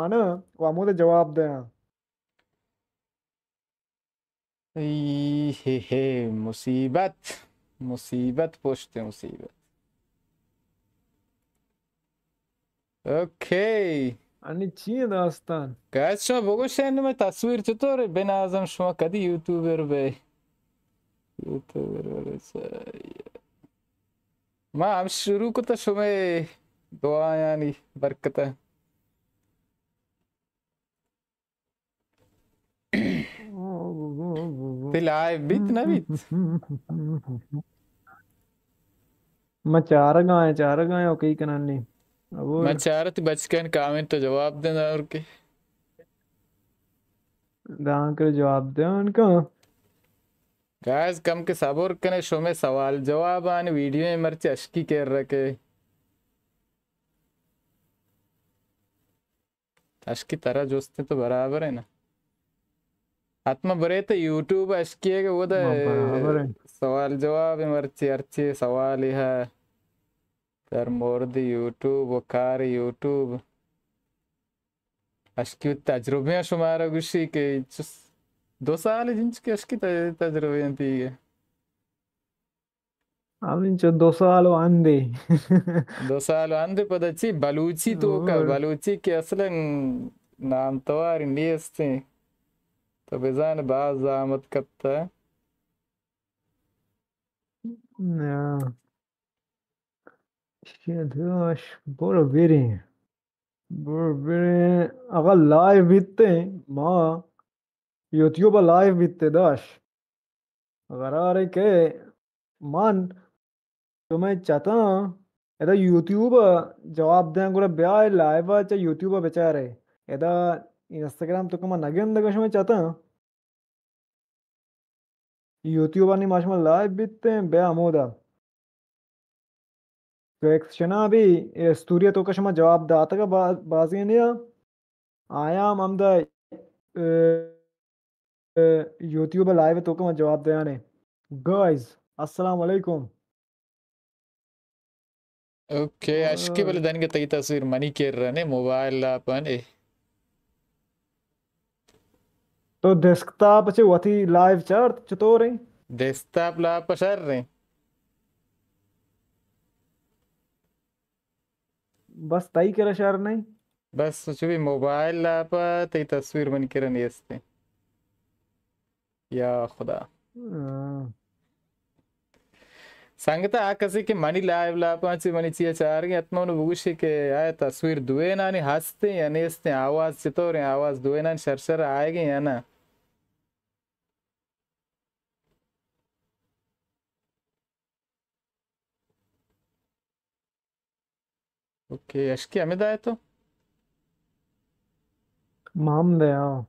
نا، و ہمودا جواب دیاں۔ ای ہے ہے، مصیبت، مصیبت پشت مصیبت۔ اوکے۔ انی چی ایں داستان؟ گائز، شما بگوشے، نی مئے تصویر چطور ایں؟ بنازم، شما کدی یوٹیوبر بے؟ یوٹیوبر بے، ما ہم شروع کتا شمئے دعایانی برکتا۔ تئی لائیو بیت نہ بیت؟ من چارگا ایں، چارگا ایں، اوکے کنن نی۔ ابو من چارت بچکن کامنٹ تو جواب دیں دور کے۔ دان کر جواب دے ان کو۔ گائز، کم کے صبر کنے، شمئے سوال جواب آن ویڈیو ایں، مرچی اشکی کر رکے۔ اشکی ترا جست تو برابر ایں نا۔ حتما برے تو یوٹیوب اشکی ایں کہ وہ دا ما برابر ایں۔ سوال جواب ایں، مرچی ہرچی سوال ہا۔ در مورد یوٹیوب و کار یوٹیوب۔ اشکی تجربیاں شمارا گوشی کہ چس-، دو سال جنچ کہ اشکی تج-، تجربیاں تیگے۔ ہمینچو دو سال و ہندے۔ دو سال و ہندے پدا چی بلوچی تو کا، اور بلوچی کہ اصلاً نامتوار نیستیں۔ تو بزان باز زحمت کپتا۔ نہ۔ شداش، برو بریں۔ برو بریں۔ اگاں لائیو بیتیں، ما یوٹیوب ءَ لائیو بیتیں داش۔ قرارے کہ من شمئے چتاں ادا یوٹیوب ءَ جواب دیاں، گڑا بیائے لائیو ءَ چہ یوٹیوب ءَ بچارے۔ ادا انسٹاگرام تو کہ ما نگندگاں شمئے چتاں۔ یوٹیوب ءَ نی ما شما لائیو بیتیں، بیا ہمودا۔ تو ایکس شنا بھی اے اسٹوری ءِ توکا شما جواب داتگ با-، بازینیا۔ آیاں ہم ہمدا، اے، اے، یوٹیوب ءِ لائیو ءِ توکا ما جواب دیانے۔ گائز، السلام علیکم۔ اوکے، اشکی بلے دنگے تئی تصویر منی کرا نے، موبائل لاپ ءَ نے۔ تو ڈیسک ٹاپ چہ وتی لائیو چارت چطور ایں؟ ڈیسک ٹاپ لاپ شر ایں۔ بس تئی کرا شر نہ ایں؟ بس چو بھی موبائل لاپ ءَ تئی تصویر منی کرا نیست ایں۔ یا خدا۔ ہاں۔ سنگت، آ کسے کہ منی لائیو لاپاں چہ منی چیا چارگیں، حتماً بگوشی کہ آیا تصویر دوینانی ہستیں یا نیستیں، آواز چطوریں، آواز دوینان شرشر آئیگیں یا نہ؟ اوکے، اشکی ہمدا ئے تو؟ ما ہمدا آں۔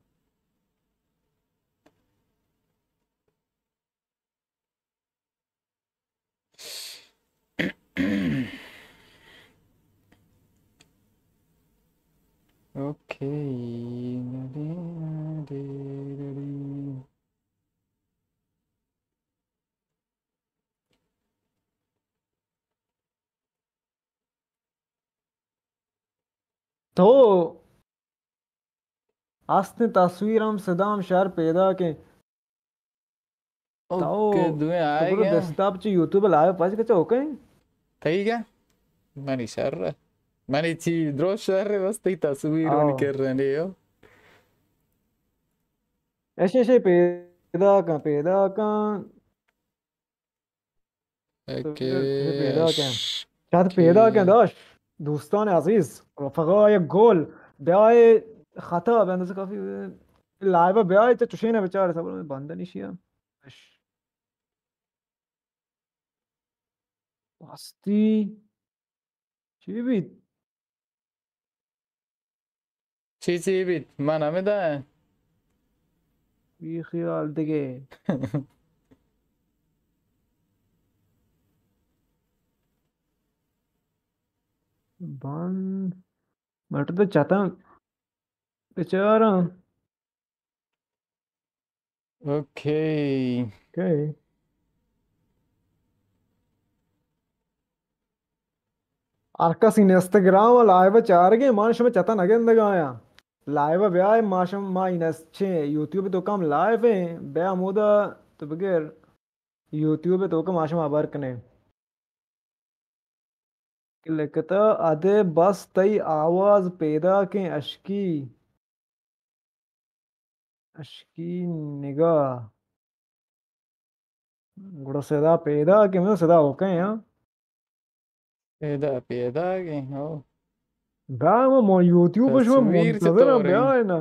اوکے۔ تو ہستیں تصویر ہم صدا ہم شر پیداک ایں۔ تو اوکے، دوئیں تو آئے گڑا گئے۔ ڈیسک ٹاپ چہ یوٹیوب لائیو پچ کچا اوکے؟ تئی گا؟ منی شر۔ منی چی درو شر، بس تئی تصویر منی آؤ۔ کر رہے ہو۔ ایشی، ایشی پیداک ایں، پیداک ایں۔ اوکے، پیداک ایں۔ اش-، شاید اوکے۔ پیداک ایں داش۔ دوستان عزیز، رفقای گل، بیائے خطا بندز کافی لائیو بیائے تو چشین بچار صبر بندنی شیا۔ اش-، واسطی چی بیت؟ چی چی بیت؟ من ہمدا آں۔ بی خیال دگہ۔ بند۔ مٹ تو چتاں بچاراں۔ اوکے۔ اوکے۔ ہر کس انسٹاگرام ءَ لائیو ءَ چارگیں، من شمئے چتاں نگندگ آیاں۔ لائیو ءَ بیائے، ما شم، ما اینس چے یوٹیوب ءِ توکا ہم لائیو ایں، بیا ہمودا تو بگر یوٹیوب ءِ توکا ما شم ہبر کنیں۔ لکتہ، ادے بس تئی آواز پیداکیں اشکی، اشکی نگاہ۔ گڑا صدا پیداکیں، من صدا اوکے ہاں۔ پیدا، پیداکیں، ہو۔ دا ما، ما یوٹیوب ءَ شما تصویر چہ منتظر ہاں، طور بیا انت؟ ہے نا۔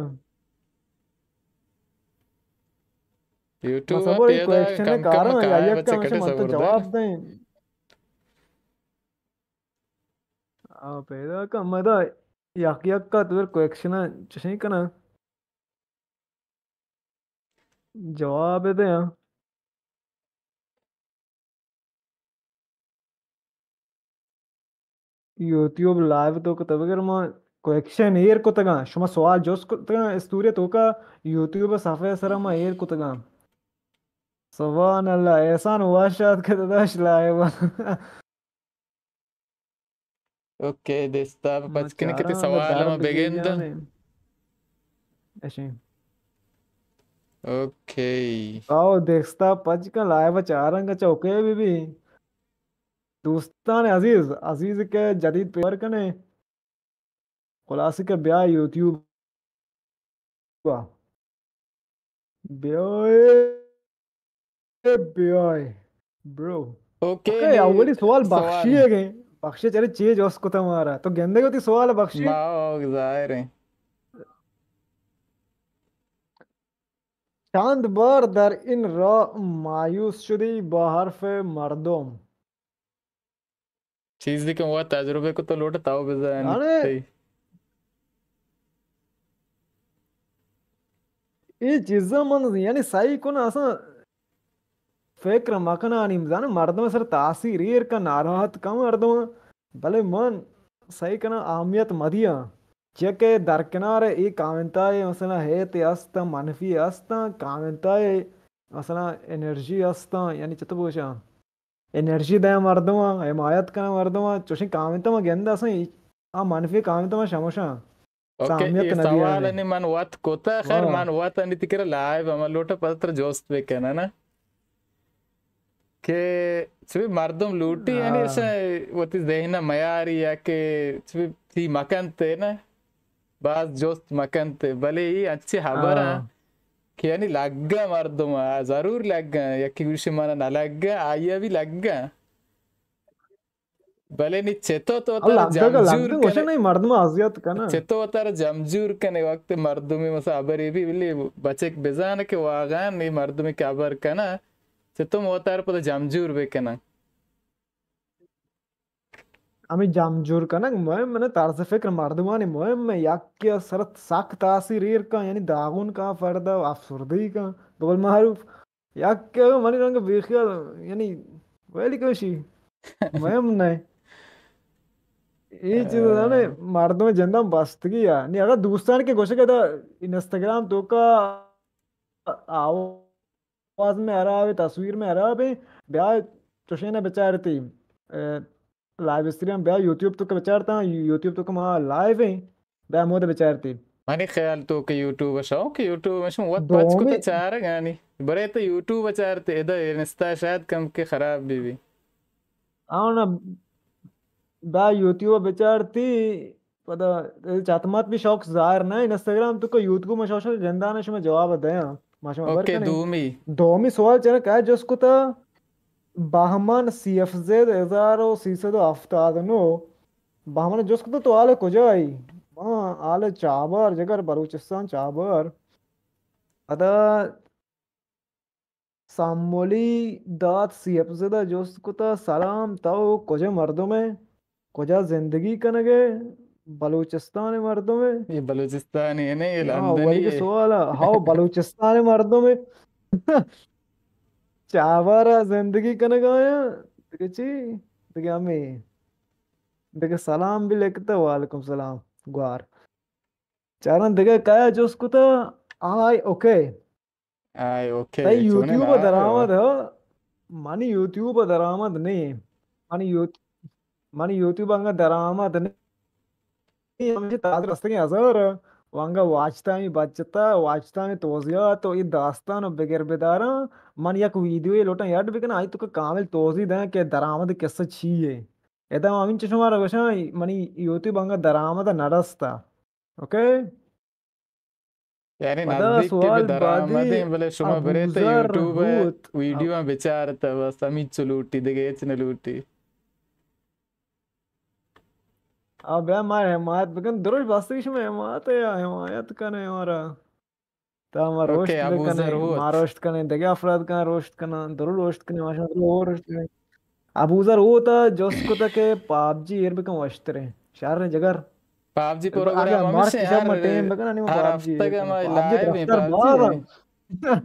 یوٹیوب ما ءَ صبر، اے پیدا کوئسچن کم کم کاراں، کائے یا بچے کم کٹے من تو صبر دے۔ جواب دیں۔ آ، پیدا کن، ما دا یک یک ءَ تو کوئسچن چشیں کناں۔ جواب دیاں۔ یوٹیوب لائیو ءِ توکا تو بگر ما کوئسچن ایر کتگاں۔ شما سوال جست کتگاں اسٹوری ءِ توکا، یوٹیوب ءِ صفحہ ءِ سرا ما ایر کتگاں۔ سبحان اللہ، احسان وش آتک داداش لائیو ءَ۔ اوکے، دستا پچ کنے کہ تئی سوال ما بگند۔ اشیں۔ اوکے۔ آؤ، دستا پچ کن، لائیو ءَ چارنگ چا اوکے بی بی۔ دوستان عزیز، عزیز کہ جدید پیور کنے۔ خلاصہ کہ بیا یوٹیوب ءَ۔ بیائے، بیائے، برو۔ اوکے، اوکے، نی اولی سوال سوال۔ بخشی ءِ گے۔ بخشی چرے چے جوست کتا مارا؟ تو گندے گو تئی سوال بخشی؟ ما ظاہر ہے۔ چند بار در این راه مایوس شدی با حرف مردم؟ چیزی کہ وت تجربہ کت تو لوٹ تاو بزان۔ یعنی، اے چیزاں من یعنی سعی کن اصلا فکر مکنانی، زانے مردم سر تاثیر ایر کن، ناراحت کن مردم، بلے من سعی کناں اہمیت مدیاں۔ چیا کہ درکنار اے کامنتائے مثلا ہیت است، منفی است، کامنتائے مثلا انرژی است، یعنی چطور بوشاں؟ انرژی دیاں مردماں، حمایت کناں مردماں، چوشیں کامنت ما گنداں اصلاً آ منفی کامنت ما شموشاں۔ اوکے، اہمیت اے نہ دیاں سوال نے۔ انی من وت کتا، خیر، ہاں۔ من وت انی تکرا لائیو ہم لوٹا پتر جوست بکناں نا کہ چوی مردم لوٹی یعنی ہاں۔ اسے وتی ذہن میاری یا کہ چوی تھی مکنتے نا۔ باز جست مکنت، بلے اے انچیں ہبراں ہاں۔ کہ یعنی لگاں مردم ءَ، ضرور لگاں، یکے گوشی من ءَ نہ لگاں، آئی ءَ بھی لگاں۔ بلے نی چتو تو تر لگاں، جمجور لگاں، گوشے کنے، نہیں، مردم ءَ اذیت کنے۔ چتو تر جمجور کنے، وقت مردمی مثلا ہبرے بھی بلے بچک بزان کہ واقعاً نی مردمی کہ ہبر کنا، چتو موتار پدا جمجور بکنن۔ ہمے جم جور کنگ مہم نہ، طرز فکر مردمانی مہم ہے۔ یکے ءَ سرت سک تاثیر ایر کن، یعنی داغون کن، فردا افسردگی کن۔ بقول معروف، یکے ءَ منی رنگ بیخیال، یعنی ویلی کوشی مہم نہ۔ اے چیز زانے مردم جندم بستگی ہے۔ نی اگر دوستان کے گوشے کہ دا انسٹاگرام تو کا آواز میں ہراب ہے، تصویر میں ہراب ہے، بیا چوشینا بچارتی، اے، لائیو اسٹریم بیا یوٹیوب تو کہ بچارتا، یوٹیوب تو کہ ما لائیو ہیں، بیا مودا بچارتی۔ منی خیال تو کہ یوٹیوب شو، کہ یوٹیوب شو وقت پچ کو تو دومی چارگانی۔ برے تو یوٹیوب چارتے، ادا انسٹا شاید کم کے خراب بھی بھی۔ آؤ نا، بیا یوٹیوب بچارتی، پدا چاتمات بھی شوق ظاہر نہ، انسٹاگرام تو کہ یوٹیوب ما شوق گندانا شما جواب دیاں، ما شما بر اوکے، کنیں۔ دومی۔ دومی سوال چنا کہا جس کو تا بہمن سی ایف زد ہزار و سیصد و ہفتاد و نو، بہمن جس کو تو، تو حال کجائی؟ ہاں، حال چابار، جگر بلوچستان چابار۔ پدا سامولی دات سی ایف زد ءَ جست کت ءَ، سلام، تو کجا مردم ئے؟ کجا زندگی کنگ ئے؟ بلوچستان ءِ مردم ئے؟ اے بلوچستانی ئے نہ، اے ہاں، لندنی ولی کہ ئے۔ سوال ءَ، ہاؤ، بلوچستان ءِ مردم ئے۔ چابار ءَ زندگی کنگ ءَ آیاں، دگہ چی؟ دگہ ہمے۔ دگہ سلام بھی لکھتا، وعلیکم سلام، گوار۔ چاراں دگہ کایا جست کت ءَ، آئی اوکے۔ آئی اوکے، تئی چونیں یوٹیوب ءَ نہ درآمد، ہو؟ منی یوٹیوب ءَ درآمد نہیں۔ منی یوٹ-، منی یوٹیوب ءَ انگا درآمد نہیں۔ ہمیشہ تازہ رستگیں ہزار ءَ۔ و انگا واچ ٹائمی بچتا، واچ ٹائمی توضیحات و اے داستان و بگر بداراں، من یک ویڈیوے لوٹاں ایڈ بکناں، آئی توکا کامل توضیح دیاں کہ درآمد قصہ چی ہے۔ ادا ہمینچو شمارا گوشاں، منی یوٹیوب انگا درآمد نہ رستا۔ اوکے؟ یعنی پدا نزدیک کہ بہ سوال درآمدیں، بادی بلے شما برے تہ ابوذر یوٹیوب ء ہوت۔ ویڈیو آں بچار تہ بس ہمینچو لوٹی، دگہ ہچ نہ لوٹی۔ آ بیا مار حمایت بکن، دروش بس شما حمایت یا حمایت کنے مارا۔ تا ما روشت اوکے، ابوذر بکنے، ہوت۔ ما روشت کنے، دگہ افراد کن روشت کنن، درو روشت کنے، ماشاءاللہ درو روشت کنے۔ ابوذر ہوتا جست کتا کہ پاب جی ایر بکن وشتریں۔ شر جگر۔ پاب جی پروگرام اگہ ہمیشہ مارک شب ہر، ما ٹیم بکن، انی ہر پاب جی ہفتہ ایر کا کن۔ ما پاب جی لائیو ہیں طرفدار پاب باز جی۔ ہیں۔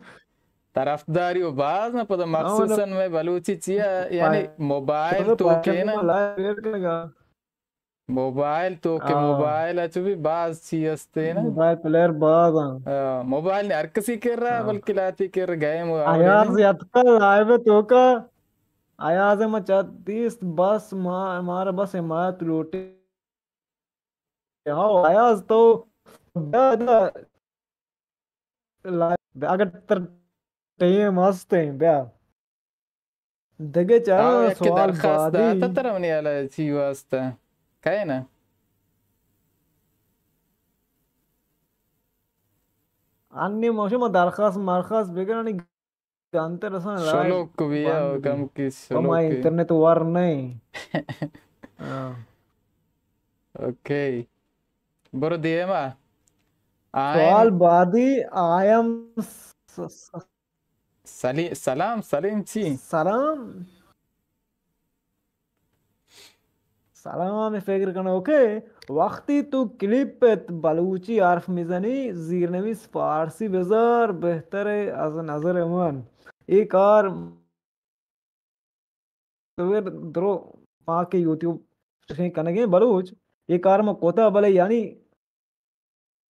طرفداری و باز نہ پدا ہاں، مخصوصاً مطلب، میں بلوچی چیا، یعنی پا-، موبائل پا-، تو پا-، کے نا۔ ما لائیو ایر کنگا۔ موبائل تو کہ آ۔ موبائل اچ بھی باز چی ہستے نا۔ موبائل پلیئر باز ہیں۔ آ، موبائل نے ہر کسی کر رہا، آ۔ بلکہ لاتی کر گیم و آوڑے ایاز نے۔ یتکا لائیو تو کا، ایاز ما چت دیست بس ما-، مارا بس حمایت لوٹے۔ ہاں، ایاز تو بیا دا لائیو، اگر تر ٹیم ہستیں، بیا۔ دگہ چا آؤ، یک سوال درخواست بادی۔ داتا ترا منی حالا چی واسطہ؟ کئے نا؟ انی موشم درخواست مرخواست بگرانی گانتے رسان لائیو شلوک بیا، بند بی۔ کم کی او ما شلوک۔ انٹرنیٹ ور نہیں۔ ہاں۔ اوکے۔ برو دیما۔ آئین۔ سوال بادی، آئی ایم س-، س-، سلی-، سلام، سلیم چی؟ سلام۔ سلام، ہمے فکر کنو کہ وقتی تو کلپ ات بلوچی حرف میزنی، زیرنویس فارسی بزار، بہتر ہے از نظر من۔ اے کار تو درو ما کہ یوٹیوب چشیں کنگیں بلوچ، اے کار ما کتا، بلے یعنی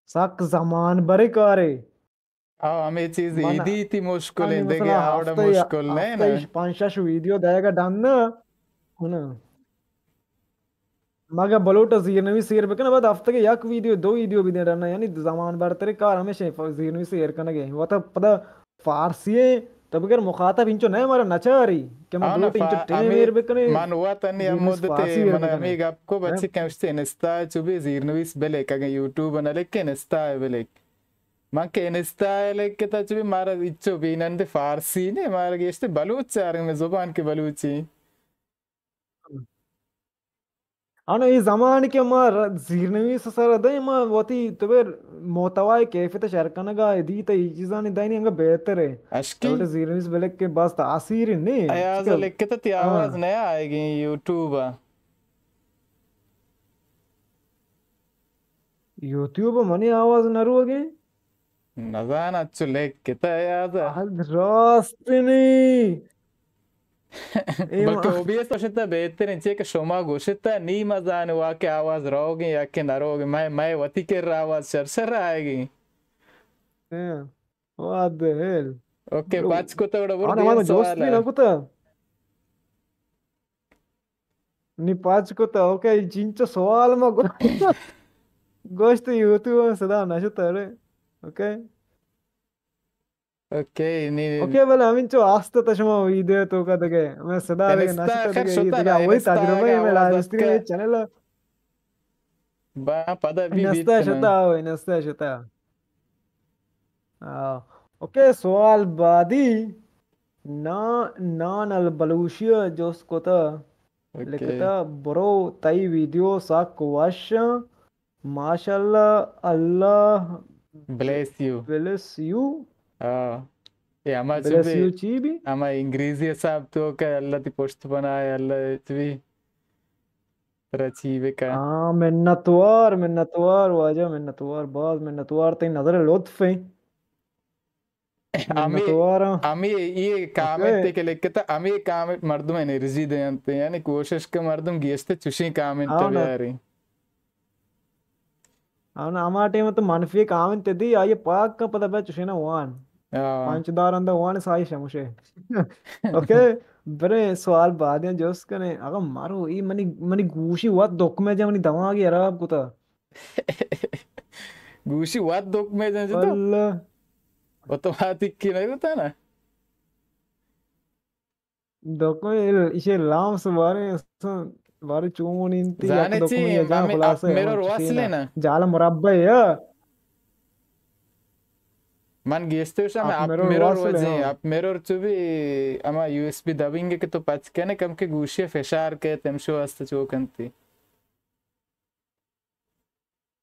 سک زمان برے کارے۔ آ، ہمے چیز من ایدی تی مشکل انی ہیں، دگہ مثلاً آوڑا ہفتہ یا، مشکل نہیں ہفتہ نا۔ اش پنچ شش ویڈیو دائگا ڈن نا۔ ہنا۔ مگہ بلوٹ زیرنویس سیر بکن، بعد ہفتہ کے یک ویڈیو، دو ویڈیو بھی دے ڈن نا، یعنی زمان برترے کار ہمیشہ ف-، زیرنویس سیر کنگے۔ وتا پدا فارسی ہے، تو بگر مخاطب انچو نہ مارا نچاری کہ من آ، نہ، بلوٹ انچو فا-، ٹیم ہمے ایر بکنے، من وت انی ہم زیرنویس مدتے فارسی ایر من بکنے۔ ہمے گپ کو ہاں۔ بچے کہ اشتے انستا چو بھی زیرنویس بلک، اگہ یوٹیوب نہ لکھ انستا بلک۔ من کہ انستا ء لکھتا چو بھی مارا ہچو بینندے فارسی نے، مارا گیشتے بلوچ چارگ میں زبان کے بلوچی۔ انو اے زمان کہ ما ر-، زیرنویس سر دیں، ما وتی تو بیر محتوای کیفیت شر کنگا دی تا اے چیزانی دینی انگا بہتر ہے۔ اشکی؟ تو زیرنویس بلک کے بس تاثیر نے۔ ایاز لکھتا تی آواز ہاں۔ نیا آئے گی یوٹیوب آ۔ یوٹیوب ء منی آواز نہ روگ ء؟ نزان اچو لکھتا یاد۔ آ، راست نی۔ اے بلکہ ما- او بی ایس گوشتا بہترین چے کہ شما گوشتا نی مزان واقع آواز روگ ء یا کہ نہ روگ ء۔ مئے، مئے وتی کر آواز شر شر آئے گی۔ ہاں، what the hell؟ اوکے، برو۔ پچ کتا گڑا برو آنا دیم ما دوست سوال بھی ہے۔ نہ کتا۔ نی پچ کتا، اوکے، چنچو سوال ما گو-، گوشت یوٹیوب ء صدا نہ شتا، ارے۔ اوکے۔ اوکے، نی اوکے، بلے ہمینچو آست تا شما ویڈیو تو کا دگے۔ میں صدا دگے نہ انستا شتا آخر دگے، یہ شتا دگے نا، اوئی انستا تجربہ ہے، میں آواز لائیو اسٹریم اتکا۔ چینل با پدا بھی بیت انستا کنن۔ شتا ہو، انستا شتا۔ آ، اوکے، سوال بعدی۔ نا-، نان البلوشی ء جست کتا، اوکے۔ لکھتا، برو تئی ویڈیو سک وش آں۔ ماشاءاللہ، اللہ bless you۔ Bless you۔ آ، اے ہما چو bless بھی، you چی بھی؟ ہما انگریزی حساب تو کہ اللہ تی پشت بنائے، اللہ چو بھی۔ ترا چی بکا؟ ہاں، منتوار، منتوار واجہ، منتوار، باز منتوار، تئی نظر لطف ہیں۔ ہمے، منتوار ہاں۔ ہمے یہ کامنٹ اوکے۔ کہ لکھتا، ہمے کامنٹ مردم انرژی دینتے، یعنی کوشش کہ مردم گیشتے چوشیں کامنٹ ہاں نا۔ بیاری۔ ہاں نا، ہما ٹائم تو منفی کامنٹ دی، آئیے پاک کا پتہ پہ چوشیں نا وان۔ ہاں۔ پنچ دار اندر وان سائی شموشے۔ اوکے، برے سوال بعد ہیں جوست کنے۔ اگر مارو، ای منی، منی گوشی وقت دکھ میں جا منی دماغی خراب کتا۔ گوشی وت دکمے جنچ تو؟ واللہ۔ اتوماتیکی نہ بوتا نا؟ دکمے ال-، ایشی لامس بارے اصلاً بارے چون انتی، یک زانے چی، دکمے یا جان ہمیں خلاصہ اپ مرور اون چشیں واصلے نا۔ نا؟ جال مربع یا۔ من گیشتر شم اپ اپ مرور مرور واصلے، وجیں، ہاں۔ اپ مرور چو بھی اما یو ایس بی دبنگ کہ تو پچ کنے کم کہ گوشی فشار کے تمشو است چو کنتی۔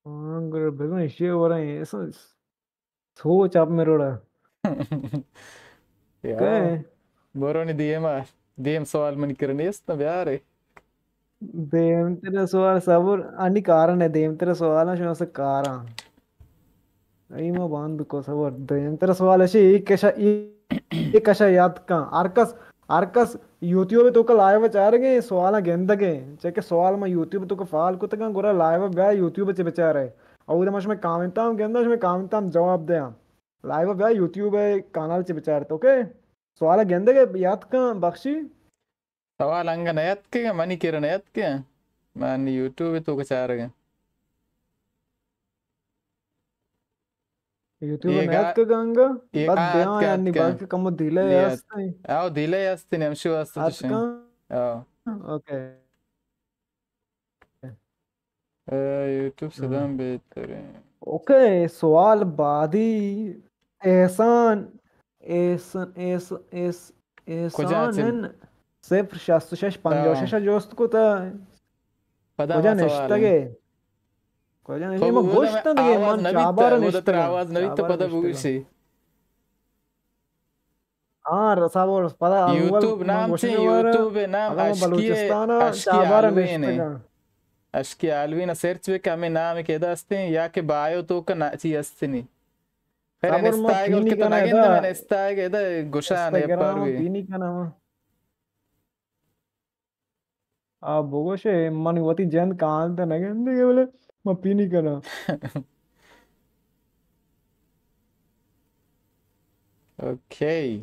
ہاں، گڑا بزن ایشی ورا اصلاً سوچ اپ مرور۔ یار، کئے؟ برو نی دیما، دیم سوال منی کرا نیست نہ بیارے۔ دیم تیرا سوال صبر، انی کارا نے دیم تیرا سوال شما سے کارا۔ ای ما باند کو صبر، دیم تیرا سوال ہے، ایک کشا، ایک کشا یاد کن۔ ہر کس، ہر کس یوٹیوب تو کا لائیو چارگے، سوالا گندگے۔ چہ کہ سوال ما یوٹیوب تو کا فعال کتگاں، گڑا لائیو بیا یوٹیوب چہ بچارے۔ او دے ما شما کامنتاں گنداں، شما کامنتاں جواب دیاں۔ لائیو بیا یوٹیوب ءِ کانال چہ بچارت، اوکے؟ سوال ءَ گندگ ءَ یات کن بخشی۔ سوال انگہ نیاتکگ، منی کرا نیاتکگ، من یوٹیوب ءِ توک ءَ چارگ ءَ۔ یوٹیوب ءَ نیاتکگ انگہ؟ بس دیاں یعنی بلکہ کمو دیلے است۔ آو دیلے است، نمشو است۔ آو۔ اوکے۔ اے، یوٹیوب صدام بہترین۔ اوکے، سوال بعدی۔ احسان، احسان، احس-، احس-، احسان صفر شست و شش پنجاہ و شش ءَ جوست کتا۔ پدا کجا نشتگے؟ کجا نشتگے؟ ما گوشتن دگہ، من چابار نشتگاں۔ آواز نبیت، پدا بگوشی۔ ہاں، رسا بول، پدا یوٹیوب نام چی؟ یوٹیوب نام اشکی، اشکی آلوین۔ اشکی آلوین سرچ بکن، ہمیں نام کہ ادا استیں، یا کہ بایو توک نا چی استنی۔ پھر انسٹا گل کہ تو نگند، من انسٹا ادا گشان پر بھی۔ آ بگوشے، من وتی جند کانت نہ گندے، بلے من پینی کناں۔ اوکے۔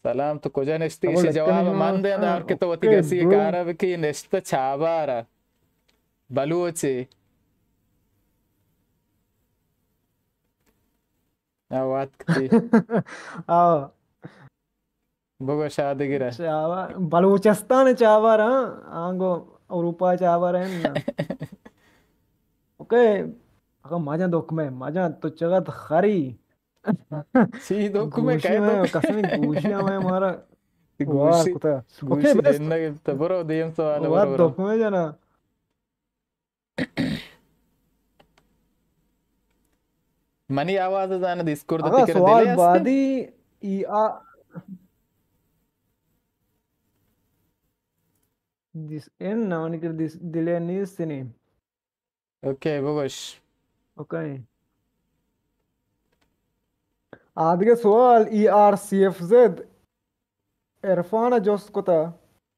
سلام، تو کجا نشتی؟ ایشی جواب من دے دار کہ تو وتی کسی کارا بکی، نشتہ چابارا۔ بلوچے۔ آ وات کتی۔ آ۔ بگوش آ دگرا۔ چابار، بلوچستان چابار، ہاں، آنگو اروپا چابار ہیں نا۔ اوکے، اگر مجا دکمے، مجا تو چقدر خری۔ چی دکمے، کئے دکمے؟ قسم گوشی ہمیں مارا۔ گوشی، گوشی دن نہ گپتا، برو دیم سوال، برو، برو۔ دکمے جنا۔ منی آواز زانہ ڈسکورد ءَ تئی کرا سوال دلے است؟ بعدی ای آ، دس، ان نہ منی کرا دس، دلے نیست نی۔ اوکے، بگوش۔ اوکے۔ آدگہ سوال، ای آر سی ایف زد۔ عرفان ءَ جست کتہ،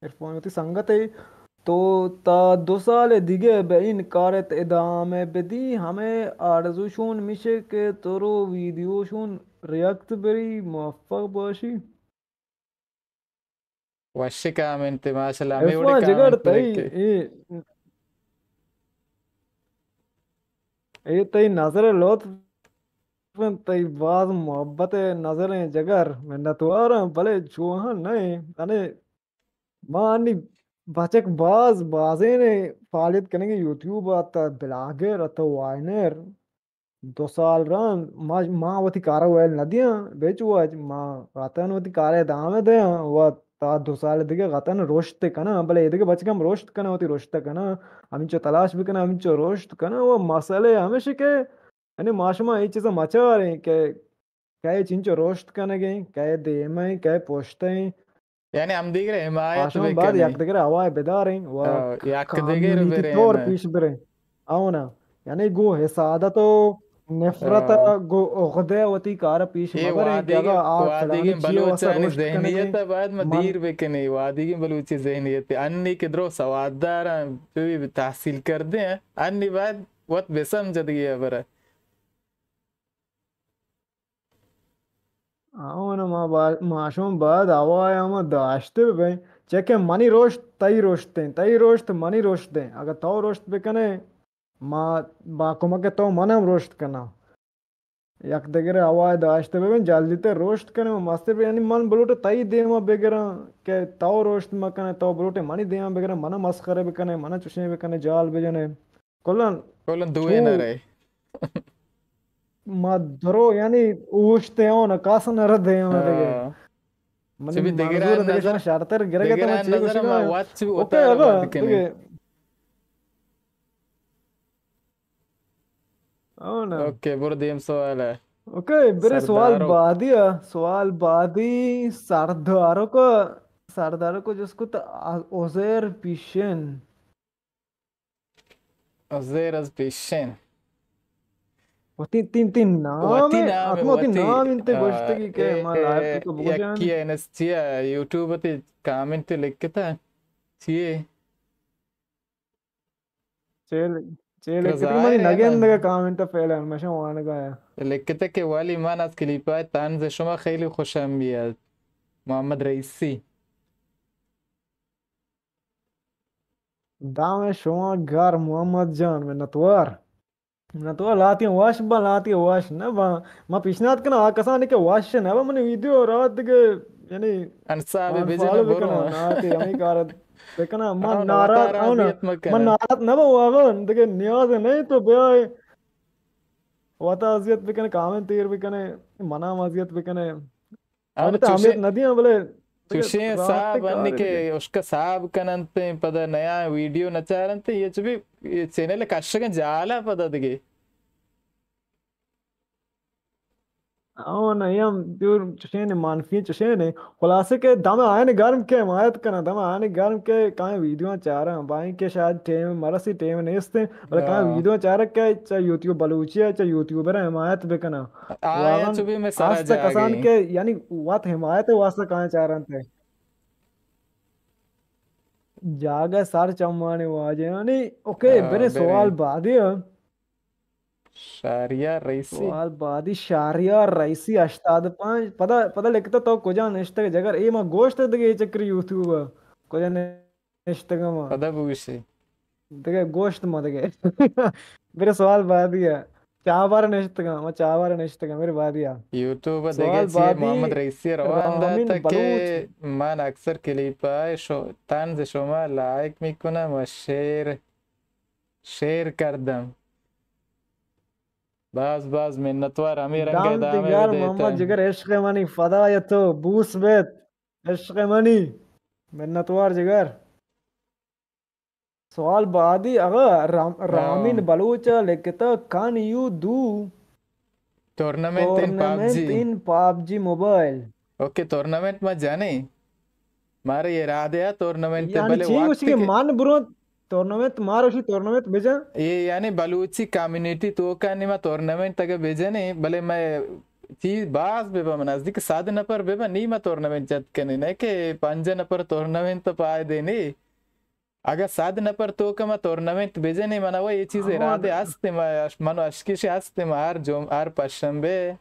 عرفان وتی سنگتے، تو تا دو سال دگہ بہ این کارت ادامہ بدی، ہمے آرزوشون میشے کہ ترو ویڈیوشون ریاکٹ بری، موفق باشی۔ وش کامنت، ماشاءاللہ، ہمے وڑے عرفان جگر تئی، اے، اے تئی نظر لطف انت، تئی باز محبت ءِ نظریں جگر، منتواراں، بلے چوہاں نہ ایں۔ انے ما انی بچک باز، بازینے فعالیت کنگے یوٹیوب ءَ، تا بلاگر، تا وائنر۔ دو سال رند ما، ما وتی کارا ویل نہ دیاں، بچ واج، ما غتن وتی کارا ادامہ دیاں و تا دو سال دگہ غتن رشد کناں، بلے اے دگہ بچک ہم رشد کناں، وتی رشد کناں، ہمینچو تلاش بکناں، ہمینچو رشد کناں و مسئلہ ہمیش کہ یعنی ما شما اے چیزا مچاریں کہ کئے چنچو رشد کنگیں، کئے دیمیں، کئے پشتیں۔ یعنی ہم دیگر حمایت بکنیں۔ ما شما باید یک دگر ہوای بداریں و یک دگر کامیونٹی طور پیش بریں۔ اونا، یعنی گو حسادت و نفرت، گو عقدہ وتی کار پیش مبریں کہ اگا آ فلانی چیز واسطہ رشد کنگیں۔ ذہنیت باید ما دیر بکنیں، وادیگیں بلوچی ذہنیت۔ انی کہ درو سواددار ہیں، تحصیل کردے ہیں، انی باید وت بسمجھ دگہ ہبرا۔ آؤنا ما با-، ما شما باید ہوای ہما داشتے ببیں، چہ کہ منی رشد تئی رشد ایں، تئی رشد منی رشد ایں۔ اگہ تو رشد بکنے، ما با کمک تو من ہم روشت کناں۔ یک دگرے آواز داشتہ ببیں، جلدی تر روشت کنیں و مستر بہ، یعنی من بلوٹاں تئی دیما بگراں کہ تو روشت مکنئے، تو بلوٹئے منی دیما بگرئے، منا مسخرہ بکنئے، منا چشیں بکنئے، جال بجنئے۔ کلاً کلاً دوئے چو نہ رہے۔ ما درو، یعنی اوشتے ہوں نہ، کس نہ رد دیما دگہ۔ ہاں۔ منی چبی دگران منظور دگہ نظر، شما شرتر گرگت دگران نظر ما چی گوشگا۔ وقت چبی اوکے، وتارا اگا، بند کنیں۔ دگہ۔ او نا۔ اوکے، برو دیم سوال ہے۔ اوکے، برے سوال سردارو۔ بعدی ہے۔ سوال بعدی سردارو کو، سردارو کو جس کو تو عزیر پیشن۔ عزیر از پیشن۔ وتی تین تین نام وتی ہے، نام ہے، حتما وتی وتی، نام انتے آ، گوشتگی کہ اے، ما اے، لائیو تو بگو جان۔ یکی ہے، انس چیا، یوٹیوب تے کامنٹ لکھتا۔ چیے؟ چیل، چیل تو لکھتے کہ ظاہر منی ہے نا۔ نگندگا کامنٹ پہلے ہمیشہ وانگا ہے۔ لکھتے کہ ولی من از کلیپای طنز شما خیلی خوشم بیاد۔ محمد رئیسی۔ دام شما گار محمد جان، منتوار۔ منتوار، لاتیں وش با، لاتیں وش نہ با۔ ما پیشنہاد کناں، آ کسانی کہ وش نہ با، منی ویڈیو رات دگہ، یعنی انصاف بجن، انفالو برو۔ بکناں، نہ تے ہمیں کار بکناں۔ من ہاں، ناراض، وتارا ہاں نا، اذیت مکن۔ من ناراض نہ با، واگن دگہ نیاز نہیں تو بیائے۔ وتا اذیت بکنے، کامنٹ تیر بکنے، منا ہم اذیت بکنے۔ ہاں، البتہ چوشیں، اہمیت نہ دیاں، بلے چوشیں راحت صاحب کار انی ہے کہ دگہ۔ اشکا صاحب کننت، پدا نیا ویڈیو نہ چارنت، یہ چو بھی، یہ چینل کشگن جالا پدا دگہ۔ او نہ، یہ ہم دور چوشیں منفی چوشیں۔ خلاصہ کہ دم آئین گرم کے حمایت کناں، دم آئین گرم کے کائیں ویڈیو چاراں، بائیں کہ شاید ٹیم مرسی، ٹیم نیستیں، بلے کائیں ہاں۔ ویڈیو چارک کہ چا یوٹیوب بلوچی ہے، چا یوٹیوبر حمایت بکناں۔ آیا واغن چو بھی میں سرا ہست کسان جاگی۔ کہ یعنی وت حمایت واسطہ کائیں چارنت۔ جاگہ سر چمانے واجہ یعنی، اوکے، ہاں، برے برے۔ سوال بعدی ہے۔ شہریار رئیسی۔ سوال بعدی شہریار رئیسی ہشتاد پانچ۔ پدا، پدا لکھتا تو کجا نشتگ جگر؟ اے ما گوشت دگہ اے چکری یوٹیوب۔ کجا نشتگ ما؟ پدا بوشی۔ دگہ گوشت ما دگہ۔ میرے سوال بعدی ہے۔ چابار نشتگاں، ما چابار نشتگاں، میرے بعدی ہے۔ یوٹیوب دگہ سوال چیئے بعدی محمد رئیسی روان رامین داتا کہ بلوچ۔ من اکثر کلیپ آئے شو، طنز شما لائک میکنم و شیئر شیر کردم۔ باز باز منتوار، ہمے رنگ دام ادامہ دیگر بدیت۔ محمد جگر عشق منی، فدای تو، بوس بیت عشق منی، منتوار جگر۔ سوال بعدی، اگا رام-، ہاں۔ رامین بلوچ لکھتا، can you do ٹورنامنٹ ان پابجی۔ ٹورنامنٹ ان پابجی موبائل۔ اوکے، ٹورنامنٹ ما جنیں۔ مارا ارادہ ہے ٹورنامنٹ، یعنی بلے چی وقت گوشی کہ کہ من برو ٹورنامنٹ، مارا گوشی ٹورنامنٹ بجن۔ اے یعنی بلوچی کمیونٹی توکا نی ما ٹورنامنٹ اگہ بجنیں، بلے مئے چیز باز ببا، من نزدیک صد نفر ببا، نی ما ٹورنامنٹ جت کنیں، نہ کہ پنجاہ نفر ٹورنامنٹ تو پائے دے نی۔ اگہ صد نفر توکا ما ٹورنامنٹ بجنیں، منا و اے چیز ہاں۔ ارادہ ہست، ما اش-، من و اشکش ہست، ما ہر جم-، ہر پشنبے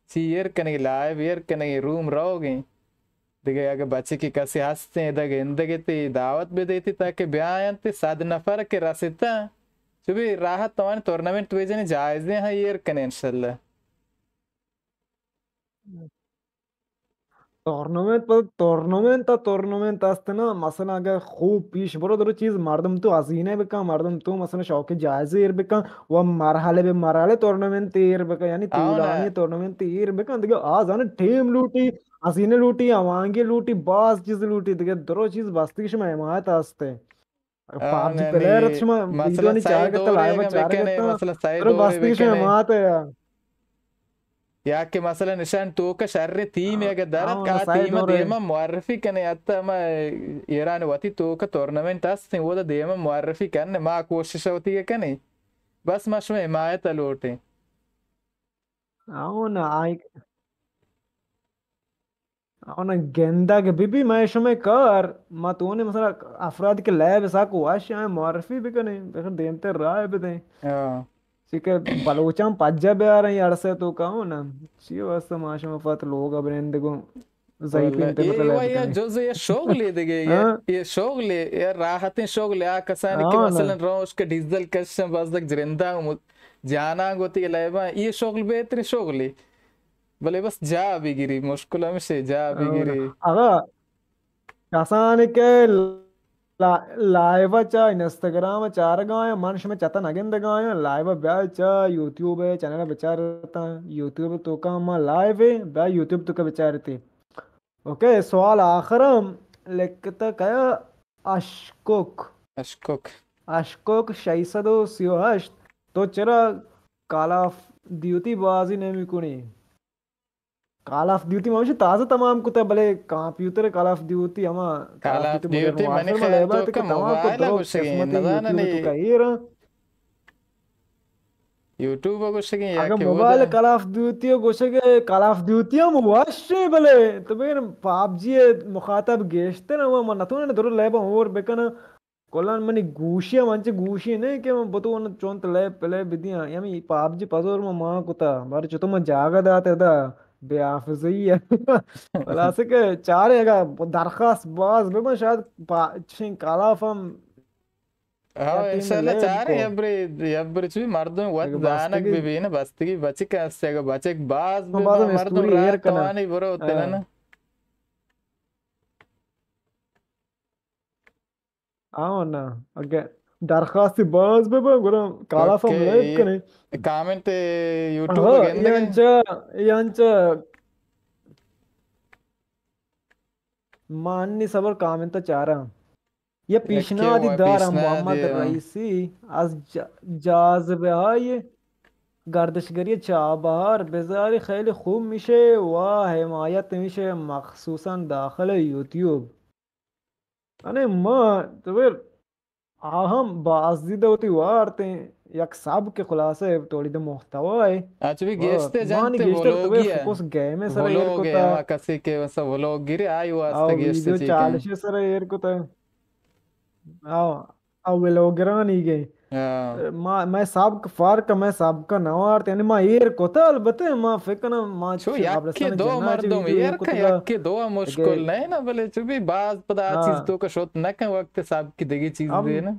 چی ایر کنگی، لائیو ایر کنگی، روم روگیں۔ دگہ اگہ بچکے کسے ہستیں، ادا گندگے تی دعوت بدیتی تاکہ بیاینت، صد نفر کہ رستا، چو بھی راحت توانی ٹورنامنٹ بجنیں، جائزیں ہاں ایر کنیں انشاءاللہ۔ ٹورنامنٹ پر ٹورنامنٹ تا ٹورنامنٹ است نا، مثلاً اگر خوب پیش برو درو چیز مردم تو ہزینہ بکن، مردم تو مثلاً شوق جائزہ ایر بکن و مرحلہ بہ مرحلہ ٹورنامنٹ ایر بکن، یعنی آؤ نا۔ طولانی ٹورنامنٹ ایر بکن، دگہ آ زانہ ٹیم لوٹی، ہزینہ لوٹی، آوانگی لوٹی، باز چیز لوٹی، دگہ درو چیز بستی شما حمایت ہستے۔ ہاں، پابجی یعنی پلیئر ات شما مثلاً ویڈیو نی سئے چارگ ات، دوری لائیو اگہ چارگ بکنے، ات، مثلاً سئے چلو دوری بستگی شما بکنے۔ مات ہے یار۔ یا کہ مثلاً نشان توک شر ٹیم ہاں، اگہ درت ہاں، کا سئے ٹیم دوری۔ دیما معرفی کنے، حتی ما ایران وتی توک ٹورنامنٹ ہستیں، وہ دیما معرفی کنے، ما کوشش وتی کنے۔ بس ما شما حمایت لوٹیں۔ ہاں نا، آئی، آنا گندگ بہ بی، مئے شمئے کار، ما تونے مثلاً افراد کہ لائیو ساک وش آئیں معرفی بکنیں، بخیر دیمتے رائے بدیں۔ ہاں۔ چی کہ بلوچاں پجا بیاریں، اڑسے تو کہو نا، چی واسطہ ما شما پت لوگ بنندگوں۔ ضعیفیں واللہ، انٹرنیٹ اے لائف وا یا بکنے۔ جز یا شغلے دگہ، یا ہاں۔ اے شغلے، یا راحتیں شغلے، آ کسانی کہ ہاں نا۔ مثلاً روش کہ ڈیزل کشن بزدگ جرنداں و مت-، جاناں گوتی لائباں، اے شغل بہتریں شغلے۔ بلے بس جا بگری، مشکل ہمشے جا ہاں نا۔ بگری۔ اگا کسانی کہ لا-، لائیو ء چا انسٹاگرام ء چارگا آیاں، من شمئے چت ء نہ گندگا آیاں، لائیو ء بیا چا یوٹیوب ء چینل ء بچارتاں، یوٹیوب ء توکا ما لائیو ء بیا یوٹیوب توکا بچارتے۔ اوکے، سوال آخر ء لکھتا کیا اشکوک۔ اشکوک۔ اشکوک شش سد و سی و ہشت، تو چرا کال آف ڈیوٹی بازی نمی کنی؟ کال آف ڈیوٹی ما ہمیشہ تازہ تمام کتا، بلے کمپیوٹر کال آف ڈیوٹی ہما call call of of duty modern duty mini warfare ما خیال لیبا تو تے کہ کہ تمام کو موبائل ء درو گوشگیں، قسمت نزاناں یوٹیوب نی تو کا ایر۔ یوٹیوب ء گوشگیں یا اگہ کہ موبائل اودا؟ کال آف ڈیوٹی ء گوشگ ء، کال آف ڈیوٹی ہم وش ایں، بلے تو بگر پاب جی ء مخاطب گیشتر ایں، و من نتوناں درو لیب ء ہور بکناں۔ کلان منی گوشی ہم انچیں گوشی نہ کہ من بتون چونت لیب پلے بدیاں۔ ہمے پاب جی پزور من مان کتا، بارے چتو من جاگہ دات ادا بے حافظی ء۔ خلاصہ کہ چاریں اگا درخواست باز ببن شاید پا-، چشیں کال آف ہم ہاں، یا ٹیم انشاءاللہ لیب چاریں کو۔ یبرے، یبرے چوی مردم وت اگہ زانگ بستگی ببی نا، بستگی بچک است، اگہ بچک باز ہاں، ببا بازم مردم استوری ایر راہ کنا۔ توانی برو ہاں۔ تنن۔ آو نا، اگہ درخواست باز ببا، گڑا کال آف ہم اوکے، لیب اے کنیں۔ کامنٹ یوٹیوب آہا، گندگے؟ اے انچا، اے انچا۔ ما انی صبر کامنٹ چاراں۔ یہ یکے پیشنہادی و دارم پیشنہادی محمد و۔ رئیسی از جا-، جاذبه های گردشگری چابهار بذاری خیلی خوب می‌شه و حمایت می‌شه، مخصوصاً داخل یوتیوب۔ یعنی ما تو بر آ ہم باز دیدہ وتی وارتیں یک سبک خلاصہ تولید محتوا ہے۔ اچھا بھی و گیشتے مانی جنتے گیشتر تو بے ولوگی ہے۔ فوکس گیم سر ایر ولوگ ہے، کتا۔ ہما کسی کہ مثلا ولوگ گری آئی واسطہ آو گیشتے ویڈیو چیکیں۔ چالشی سر ایر کتا۔ آو، آ ولوگرانی گئے۔ ہاں۔ ما، میں سبک فرق، میں سبک نوارت، یعنی ما ایر کتا، البتہ ما فکر کنم ما چو یکے دو مردم ایر کن، یکے دو مشکل نہیں نا، بلے چو بھی باز پدا آ چیز تو کا شت نہ کن وقت سبک دگی چیز دے نا۔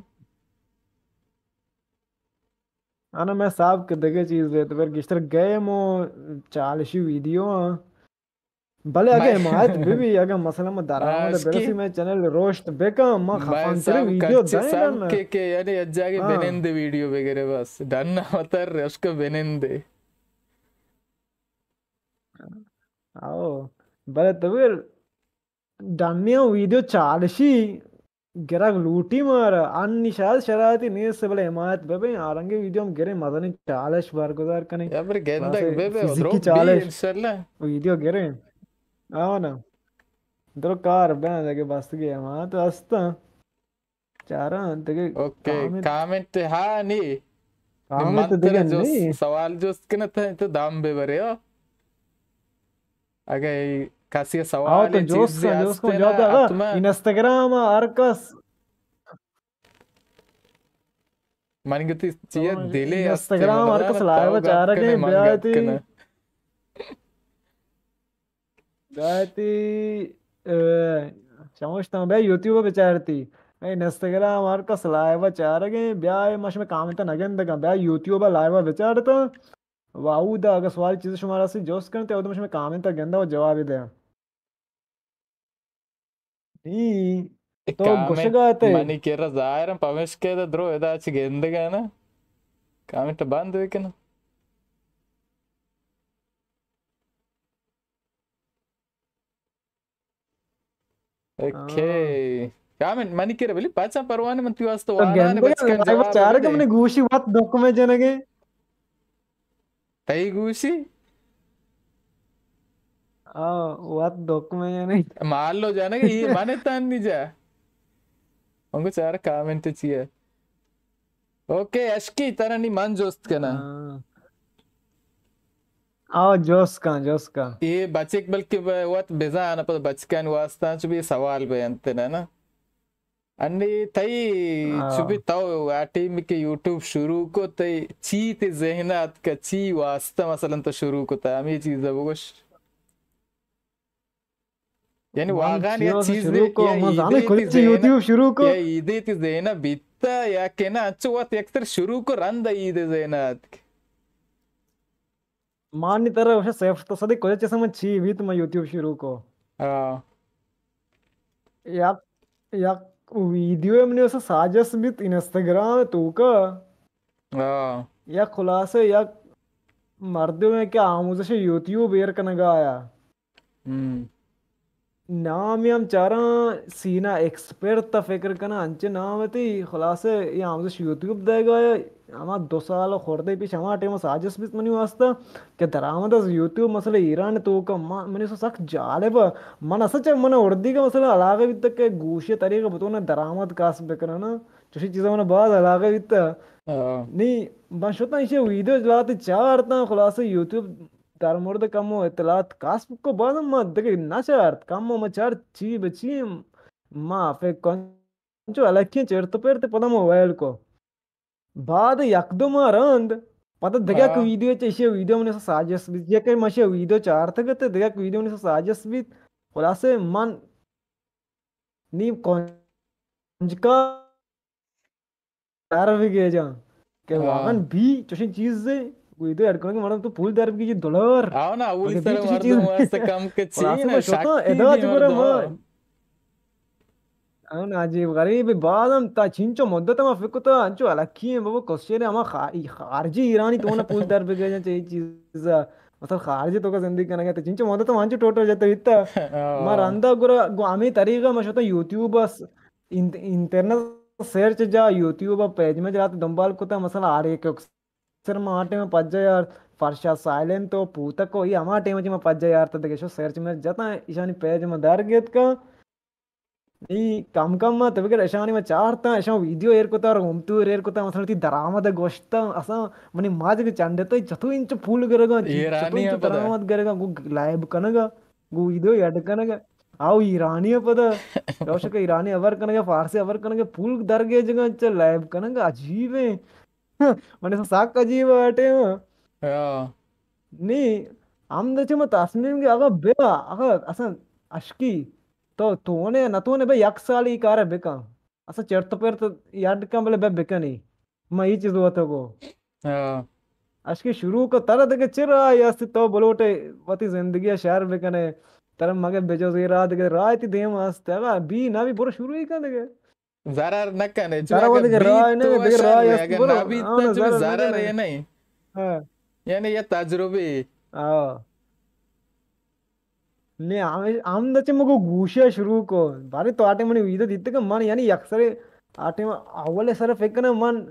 انا میں سبک دگہ چیز بیت، پر گیشتر گیم و چالشی ویڈیو آں۔ بلے اگہ حمایت ببی، اگہ مثلا ما درآمد برسی، میں چینل رشد بکن، ما خفن تر ویڈیو دائیں ڈن۔ کہ، کہ یعنی اجاگے بنندے ویڈیو بگرے بس۔ ڈن متر رشک بنندے۔ آو۔ بلے تو ڈنی ہم ویڈیو چالشی گرگ لوٹی مارا۔ انی شاید شرائطی نیست، بلے حمایت ببیں، آرنگی ویڈیو ہم گریں، مزنیں چالش برگزار کنیں۔ یا بر گندگ ببے، فزیکی چالش۔ انشاءاللہ۔ ویڈیو گریں۔ آو نا۔ درو کار بین دگہ بستگی حمایت ہستاں۔ چاراں دگہ اوکے، کامنٹ۔ کامنٹ ہا نی۔ کامنٹ من ترا دگہ جست، نی۔ سوال جست کنت تو دم ببرے ہو۔ اگہ کسی سوال تو جوست چیزے کن، جوست کن، جواب دے۔ اگہ انسٹاگرام ہر کس من گتی چیئے دلے انسٹاگرام ہر کس لائیو چارگیں بیاتی۔ داتی، اه، چموشتاں بیا یوٹیوب بچارتی۔ اے انسٹاگرام ہر کس لائیو چارگیں، بیا اے ما شمے کامنٹ نگندگاں، بیا یوٹیوب لائیو بچارتا۔ و اودا اگہ سوال چیز شما راستی جوست کنت، اودا ما شمے کامنٹ گندا و جواب دیا۔ نی، تو گوشگا تے۔ منی کرا ظاہر پمشکے دا درو ادا چی گندگا نا۔ کامنٹ بند بکن۔ اوکے۔ کامنٹ منی کرا بلی پاچا پروانے من تی واسطہ وارانے بچکن جواب چارگ۔ منی گوشی وت دکمے جنگے۔ تئی گوشی؟ آ، وت دکمے جنگے۔ مالو جنگے، یہ من تن نی جا۔ انگو چار کامنٹ چیئے۔ اوکے، اشکی ترا نی من جوست کنا۔ آ، جوست کن، جوست کن۔ اے بچک بلکہ ب-، وت بزان، پد بچکانی واسطہ چو بی سوال بینت نا، نا۔ انی تئی چو بی تو آ ٹیم کہ یوٹیوب شروع کو، تئی چی تئی ذہن اتک، چی واسطہ مثلا تو شروع کتا، ہمے چیز بگوش۔ یعنی من واقعاً چیا یا چیز شروع کو، یا من ایدے زانے تی کجا چہ ذہن، یوٹیوب شروع کو۔ یا ایدے تی ذہن بیتا یا کہ نا، انچو وقت یکسر شروع کو رند ایدے ذہن اتک۔ مانی ترا وش سیف تو صدی کجا چہ من چی بیت من یوٹیوب شروع کو۔ ہاں۔ یک، یک ویڈیو منی اسا ساجس بیت انسٹاگرام توکا۔ ہاں۔ یک خلاصہ یک مردمے کہ آموزش یوٹیوب ایر کنگا آیا۔ ہم۔ نامی ہم چاراں سینا ایکسپرٹ تا فکر کناں، انچے نام تی۔ خلاصہ یہ آموزش یوٹیوب دے گا، ہما دو سال خردے پیش ہما ٹائم ساجس بیت منی واسطہ کہ درآمد از یوٹیوب مسئلہ ایران توکا۔ ما-، منی سو سخت جالب۔ من اصل چا من اردی کا مسئلہ علاقہ بیت کہ گوشے طریقہ بتونا درآمد کاس بکننا۔ چوشی چیزا من باز علاقہ بیت۔ ہاں۔ نی من شتاں ایشی ویڈیو جلات چارتاں، خلاصہ یوٹیوب در مورد کمو اطلاعات کسب کو، باز ما دگہ نہ چارت، کمو ما چارت چی بہ چی، ما فکر کن چو الکیں چرت و پرت پدا ما ویل کو۔ بعد یک دو ماہ رند پدا دگہ یک ہاں۔ ویڈیو چہ ایشی ویڈیو من ساجس بیت، یک مشی ویڈیو چارتگ ات، دگہ ویڈیو من ساجس بیت۔ خلاصہ من نی کنجکا در بگیجاں کہ ہاں۔ واقعاً بی چوشیں چیز ویڈیو ایڈ کنگ مردم تو پول در بگیجی دلار۔ آو نا، اولی مگر بی سر چوشیں چیز مردم واسطہ کم کہ چی خلاصہ نا، ما شوتاں شکتی ادا دی چ گورا مردم ما۔ آ۔ آو نا، عجیب غریب بازم تا چنچو مدت ما فکر کتا انچو الکی ہیں بابا، کشے نے ہما خا-، خارجی ایرانی تو نا پول در بگیجاں چہ اے چیز۔ مثلا خارجی تو کا زندگی کنگا تو چنچو مدت ما انچو ٹوٹل جتا بیتا۔ آ۔ ما رندا گورا گو ہمیں طریقہ ما شوتاں یوٹیوب اس انت-، انٹرنیٹ سرچ جا یوٹیوب ء پیج میں جات دنبال کتا، مثلا آر اے کوکسر ما آ ٹائم پجا یار، فرشا سائلنٹ و پوتک و یہ ہما ٹائم چ ما پجا یار تا دگہ شو سرچ میں جتا ایشانی پیج ما در گیت کا۔ ای کم کم ما تو بگر اشانی ما چارتا، اشان ویڈیو ایر کتا، روم تو ایر کتا، مثلا تی درآمد گوشتا، اسا منی ماج کے چنڈتا چتو انچ پول گرگا، چتو ایرانی انچ پدا۔ درآمد گرگا، گو لائیو کنگا۔ گو ایدو یڈ کنگ۔ آو ایرانی ء پدا۔ روشک ایرانی ہبر کنگ، فارسی ہبر کنگ، پول درگیجگ ء چہ لائیو کنگ عجیب ایں۔ من سک عجیب ء ٹیم۔ ہاں۔ نی، ہم دچ ما تصمیم کہ اگا بیا، اگا اصلا اشکی تو تونے نہ تونے بے یک سال ای کار بکن۔ اسا چرت و پرت یاد کن بلے بہ بکنی۔ ما ای چیز وتگو۔ ہاں۔ اشکی شروع کو ترا دگہ چہ راہ است تو بلوٹے وتی زندگی شر بکنے۔ ترا مگہ بجز ای راہ دگہ راہ تی دیم است۔ اگا بی نہ بی برو شروع ہی کن دگہ۔ ضرر نہ کنے، چو ضرر اگر دگہ بیت راہ تو نہ، دگہ وشن راہ بے، است اگر برو۔ نہ بیت ہاں، تو چو ضرر ضرر نہ اے کنے۔ نہیں۔ ہاں۔ یعنی یہ تجربے۔ ہاں۔ نے ہم، ہم دچے مگو گوشے شروع کو۔ بارے تو آٹے منی ویڈیو دیتے کہ من یعنی اکثر آٹے من اول سر فکر کناں من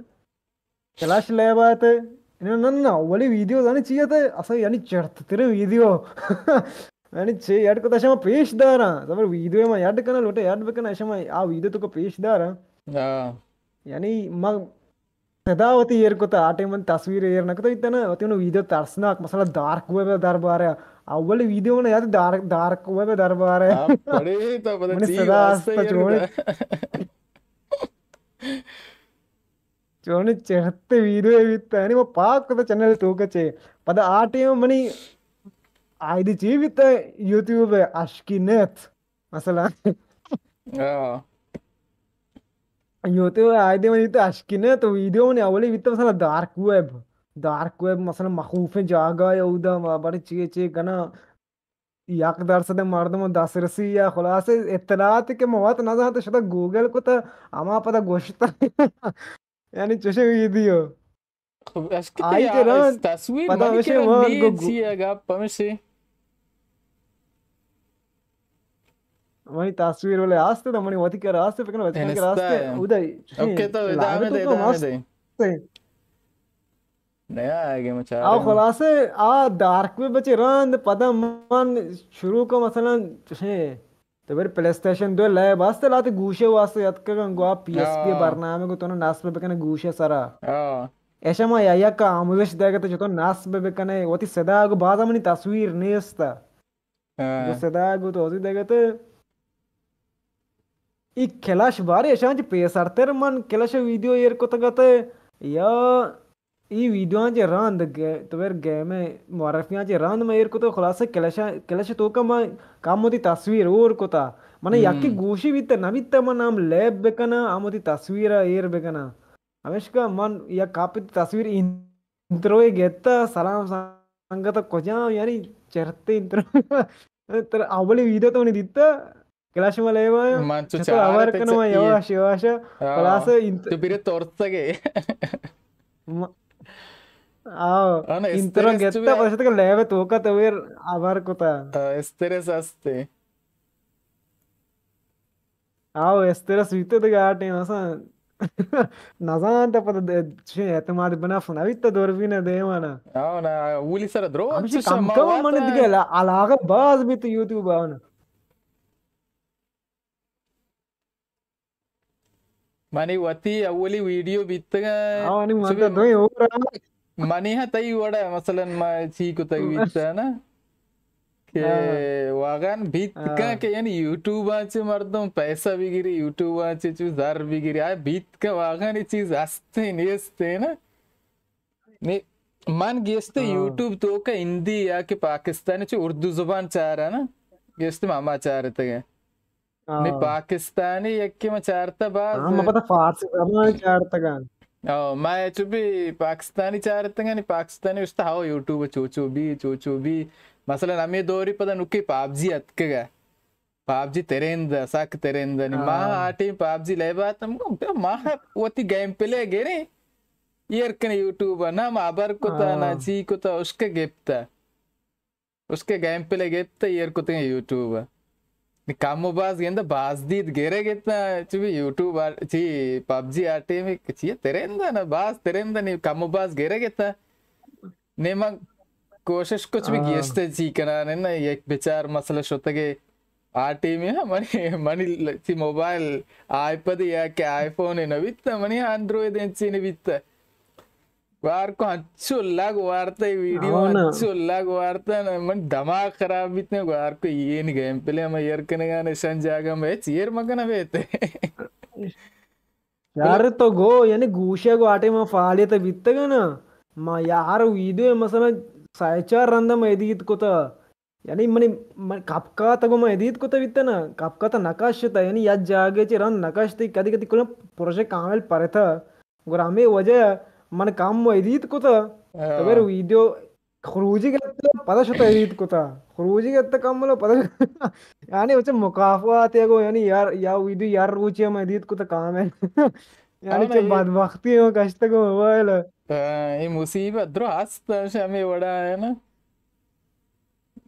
کلاش لیب آتے۔ نہ، نہ، نہ، اولی ویڈیو زانے چی تے؟ اصلا یعنی چرت ترے ویڈیو۔ یعنی چے یاد کو شما پیش داراں۔ زبر ویڈیو ما یاد کنا لوٹے یاد بکنا شما آ ویڈیو تو کو پیش داراں۔ ہاں۔ یعنی ما صدا وتی ایر کتا، آ ٹائم من تصویر ایر نہ کتا، اتنا وتی انو ویڈیو ترسناک، مثلا ڈارک ویب دربارہ۔ اول ویڈیو من یاد ڈارک، ڈارک ویب دربارہ۔ آپ پڑے تا پتہ من چی صدا واسطہ است ایر چونے۔ کتا۔ چونے چہتے ویڈیو بیتا، یعنی وہ پاک کتا چینل تو کچے۔ پدا آ ٹائم منی آئی ڈی چی بیتا یوٹیوب اشکی نیت۔ مثلا۔ ہاں۔ یوٹیوب آئی ڈی منی تو اشکی نہ تو ویڈیو منی اولی بیتا مثلا ڈارک ویب۔ ڈارک ویب مثلا مخوفیں جاگہ یا اودا ما بڑے چیے چیے کنا یک درصد مردم دسترسی یا خلاصے اطلاعات کہ ما وت نہ زانت شتا گوگل کتا ہما پدا گوشتا۔ یعنی چوشیں ویڈیو۔ خب، اشکی آئی تئی چہ آ، رند تصویر پدا منی ہمیشہ کرا مان نی گو-، گو-، چی اے گپ ہمیشہ؟ منی تصویر ولے آستے تو منی وتی کرا آستے، فکر وتی کرا انسٹا آستے۔ اے۔ اودا اوکے، تو ادامہ دے، ادامہ دے۔ نیا آگے مچا آ رہے ہیں۔ خلاصے آ ڈارک ویب چہ رند پدا من شروع کو مثلا چشیں تو بر پلے اسٹیشن دو لیب است، لاتے گوشے واسطے یتکگن، گوا پی ایس پی ہاں۔ برنامہ کو تو نصب بکنے گوشے سرا۔ ہاں۔ ایشا ما یا یک آموزش دے گتے چطور نصب بکنے، وتی صدا کو بعض منی تصویر نیست۔ ہاں۔ جو صدا کو تو اسی دے گتے۔ ای کلش بارے ایشان چ پیسرتر من کلش ویڈیو ایر کتگتے یا ای ویڈیو آں چہ راند گ-، تو بیر گیم معرفی آں چہ راند ما ایر کتو، خلاصہ کلش، کلش توکا ما کم وتی تصویر اور کتا۔ من یکی گوشی بیتا نہ بیتا، من ہم لیب بکنا، ہم وتی تصویر ایر بکنا۔ ہمیشکا من یک کاپی تصویر انتروے گتا، سلام سنگت کجام، یعنی چرتے انترو۔ تر اولی ویڈیو تو نہیں دیتا، کلاش ما لیب آیا۔ من چو چکر چار آوار تے کنو چ-، ما یواش یواش۔ ہاں۔ خلاص انت-، تو بیرے تورتگے۔ م-، آو، آنا انترو استرس گتا چوبے۔ پس تک لیب توکا تو ویر آوار کتا۔ آ، استرس استے۔ آو، استرس بیتے دگہ آ ٹیم اساں نزانت پتہ دے-، چشیں اعتماد بنفس نہ بیتا دوربین دیوانا۔ آو نا، اولی سر درو ہمشی چشیں کم ما کم من واتا دگہ علا-، علاقہ باز بیت یوٹیوب آونا۔ منی وتی اولی ویڈیو بیتگ۔ آوانی من چبی تو دوئیں اور منی ہاں تئی وڑا مثلاً ما چی کتگ بیتا نا کہ ہاں۔ واقعاً بیت ہاں۔ کن کہ یعنی یوٹیوب آ چے مردم پیسہ بگیری، یوٹیوب آ چے چو زر بگیری، آ بیت کن واقعاً یہ چیز ہستے نیستے نا۔ نی-، من گیشتے ہاں۔ یوٹیوب تو کہ ہندی یا کہ پاکستانی چے اردو زبان چارا نا، گیشتے ماما چارتگے۔ نی ہاں۔ پاکستانی یکے ما چارتا باز۔ ہاں، ما پتہ فارسی زبان چارتگان۔ او، ما چو بھی پاکستانی چارتگان، نی پاکستانی اشتا ہاو یوٹیوب چو چو بھی، چو چو بھی۔ مثلاً ہمیں دوری پدا نکی پابجی اتکگا۔ پابجی ترند، سک ترند۔ نی ما ہاں۔ آ ٹیم پابجی لیباتم، ما وتی گیم پلے گرے۔ ایر کنے یوٹیوب، نہ ما ابر کتا، نہ ہاں۔ چی کتا، اشکے گپتا۔ اس کے گیم پلے گپت ایر کتیں یوٹیوب۔ نی کم و باز گندہ باز دید گرے گتا، چی بھی یوٹیوب آ-، چی پبجی آ ٹیم چی ترند نا، باز ترند نی کم و باز گرے گتا۔ نی من کوشش کچھ بھی ہاں۔ گیشتے چی کنا نے نا، یک بچار مسئلہ شتگے آ ٹیم ہے، منی، منی ل-، چی موبائل آئی پد یا کہ آئی فون نہ بیتا، منی اینڈرائڈ انچی نہ بیتا۔ گوار کو انچو لگ وارتا، ای ویڈیو ہاں نا۔ انچو لگ وارتا نا، من دماغ خراب بیت نے، گوار کو یہ نی گیم پلے ہم ایر کنگا نشان جاگا میں چیر مگن بیت۔ یار تو گو، یعنی گوشے گو آٹے ما فعالیت بیتگا نا، ما یار ویڈیو مثلاً سائے چار رندا ما ادیت کتا، یعنی منی، من کپکات گوں من ادیت کتہ بیتہ نا، کپکات نہ کشتہ، یعنی یک جاگے چہ رند نہ کشتہ، کدی کدی کلاں پروژہ کامل پرتہ، گڑا ہمے وجہ من کم ادیت کتہ، ہاں۔ تو بیر ویڈیو خروجی گپتہ، پدا شتہ ادیت کتہ، خروجی گپتہ کم ملو پدا شتہ۔ یعنی وچ مکافات یا گو، یعنی یار، یا ویڈیو یار روچے من ادیت کتہ کامل۔ یعنی ہاں چہ نا، یہ بدبختی ہوں کشتہ گو موبائل۔ ہاں، یہ مصیبت درو ہست ہمے وڑا ہے نا۔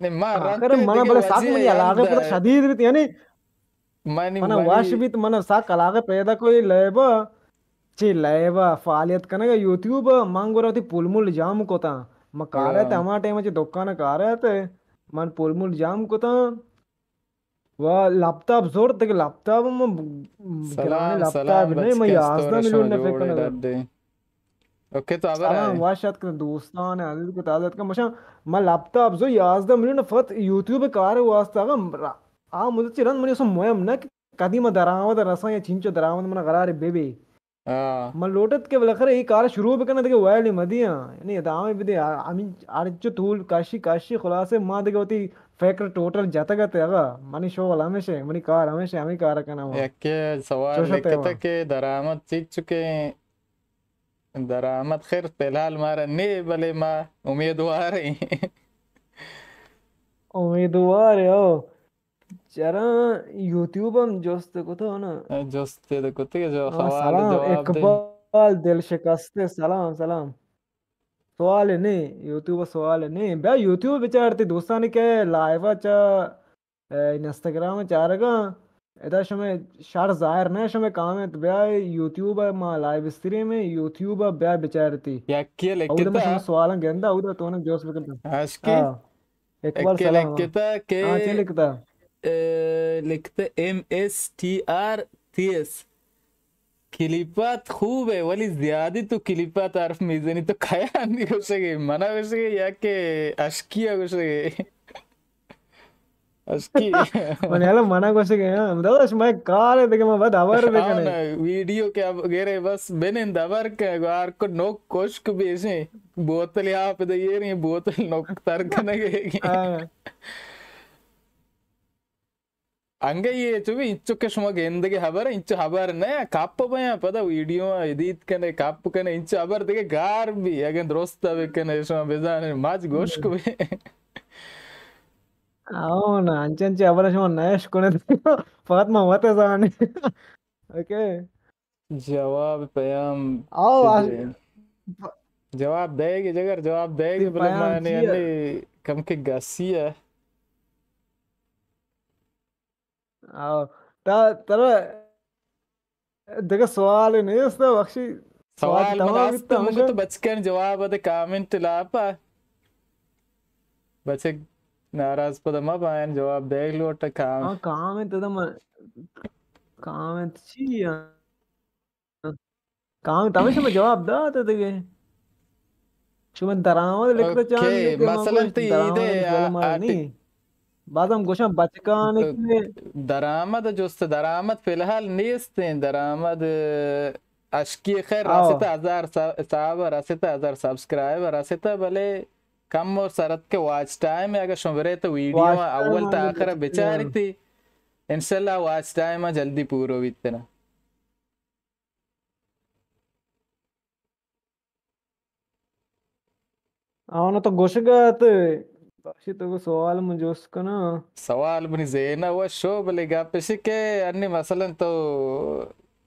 نی ما آخر رنتے منا دگہ بلے سک وجہ منی یاد علاقہ پتہ دارے۔ شدید بیت، یعنی منی، منا منی وش بیت، منا سک علاقہ پیدا کوئی لیبا، چی لیبا فعالیت کنگا یوٹیوب، من گورا وتی پول مول جام کتا۔ ما کارا تے ہاں۔ ہما ٹائم چی دکان کارا تے، من پول مول جام کتا۔ و لپتاپ زرت کہ لپتاپ ما سلام، گران لپتاپ سلام، نہیں، ما بچکے یازدہ استورے ملیون شما نہ فکر جوڑے کنگا۔ ڈڈے۔ اوکے، تو ابر سلام، آئے۔ وش اتک دوستان عزیز کو تازہ اتک مشا، ما لپتاپ زو یازدہ ملیون فقط یوٹیوب کار واسطہ، اگر آ مدت چی رند منی اصلا مهم نہ کہ کدی ما درآمد رساں یا چنچو درآمد من قرار بے بے۔ ہاں۔ من لوٹت کہ بالاخرہ اے کار شروع بکناں، دگہ ویل مدیاں، یعنی ادامہ بدے، آ-، ہمین ہرچو طول کشی کشی، خلاصے ما دگہ وتی فکر ٹوٹل جتگ ات، اگا منی شغل ہمیشہ، منی کار ہمیشہ، ہمیں کار کناں ما۔ یکے سوال چوشتے لکھتا ما۔ کہ درآمد چیز چکے، درآمد خیر فی الحال مارا نے، بلے ما امیدوار ہیں۔ امیدوار ہے، او۔ چراں یوٹیوب ہم جست کتو نا۔ اے جست تے کتگ جو ہاں، سوال سلام، جواب دے۔ اقبال دل شکستے، سلام، سلام۔ سوال نہیں، یوٹیوب سوال نہیں۔ بیا یوٹیوب بچارتی دوستانی کہ لائیو چا، اے، انسٹاگرام چارگا، ادا شمے شر ظاہر نہ، شمے کامنٹ بیا یوٹیوب ما لائیو اسٹریم ہے، یوٹیوب بیا بچارتی۔ یکی اودا ما شمے لکھتا۔ سوالاں گندا، اودا تو نے جوست بکنتا۔ اشکی؟ ہاں۔ اقبال اکے سلام۔ لکھتا کہ ہاں، چے لکھتا؟ اے، لکھتا ایم ایس ٹی آر تی ایس۔ کلیپات خوب ہے، ولی زیادی تو کلیپات حرف میزنی تو کیا اندی گوشگے؟ منا گوشگے یا کہ اشکیا گوشگے؟ اشکی۔ من یلا منا گوشگ ءَ، ہاں، داداش، میں کار ہے دیگه، میں بعد ہبر بکنے۔ ویڈیو کہ اب گرے بس بنند ہبر کہ گار کو نوک کشک بیشیں، بوتل آپ دے یہ رہی، بوتل نوک تر کنگے۔ ہاں۔ انگہ یہ چو بھی انچو کہ شما گندگے ہبر، انچو ہبر نہ، کپ بیاں پدا ویڈیو ایڈیٹ کنے، کپ کنے، انچو ہبر دیگه گار بھی، اگن درست بکنے، شما بزانے، ماج گوشک بھی۔ آؤ نا، انچ انچ ہبر شما نہ اشکنت۔ فقط ما وت زانے۔ اوکے۔ جواب پیام آؤ، آ-، بدے۔ جواب دے گے جگر، جواب دے گے، بلے پیام میں نے چی ہے؟ انڈے کم کے گسی ہے۔ آؤ، تا، ترا دگہ سوال نیست، بخشی۔ سوال سوال من تمام است، بیت، من ہمشہ۔ گوشت بچکن جواب دے کامنٹ لاپا۔ بچک ناراض پدا مہ بائن، جواب دے لوٹ کام۔ ہاں، کامنٹ دا من، کامنٹ چی ہے؟ کامنٹ ہمیشہ میں جواب داتا دیگه۔ شما درآمد لکھتا چاند اوکے، لکھتے، من مثلاً گوشت تی درآمد ایدے اس بلا آ-، مارا آرٹی-، نہیں۔ بعض ہم گوشاں بچکان تو کہ درآمد جست، درآمد فی الحال نیست ہیں، درآمد اشکی خیر آؤ۔ رسیتا ہزار سا-، صاحب رسیتا ہزار سبسکرائبر رسیتا، بلے کم اور سرت کے واچ ٹائم ہے، اگر شما برے تو ویڈیو واچ ٹائم اول تا آگے آخر بچ-، بچاری تھی، انشاءاللہ واچ ٹائم جلدی پورو بیتنا۔ آونا تو گوشگ ءَ ات، بخشی تو کو سوال من جست کناں۔ سوال منی ذہن ءَ وش شو، بلے گپ اش کہ انی مثلاً تو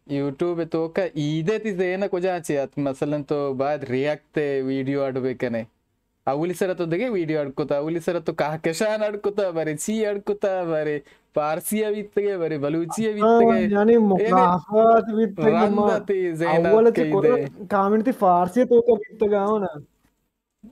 یوٹیوب ءِ توکا عید ءِ تی ذہن ءَ کجا چی ات؟ مثلاً تو باید ریئیکٹ ءِ ویڈیو اڈ بکنے۔ اولی سر تو دگہ ویڈیو اڈ کتا، اولی سر تو کہکشان اڈ کتا، بارے چی اڈ کتا، بارے فارسی ءَ بیتگے، بارے بلوچی ءَ ہاں، بیتگے۔ یعنی یعنی مخافات بیتگ رند ما۔ تی ذہن ءَ اول چہ کئی کورا دے۔ کامنٹ تی فارسی ءِ توکا بیتگ آؤ نا۔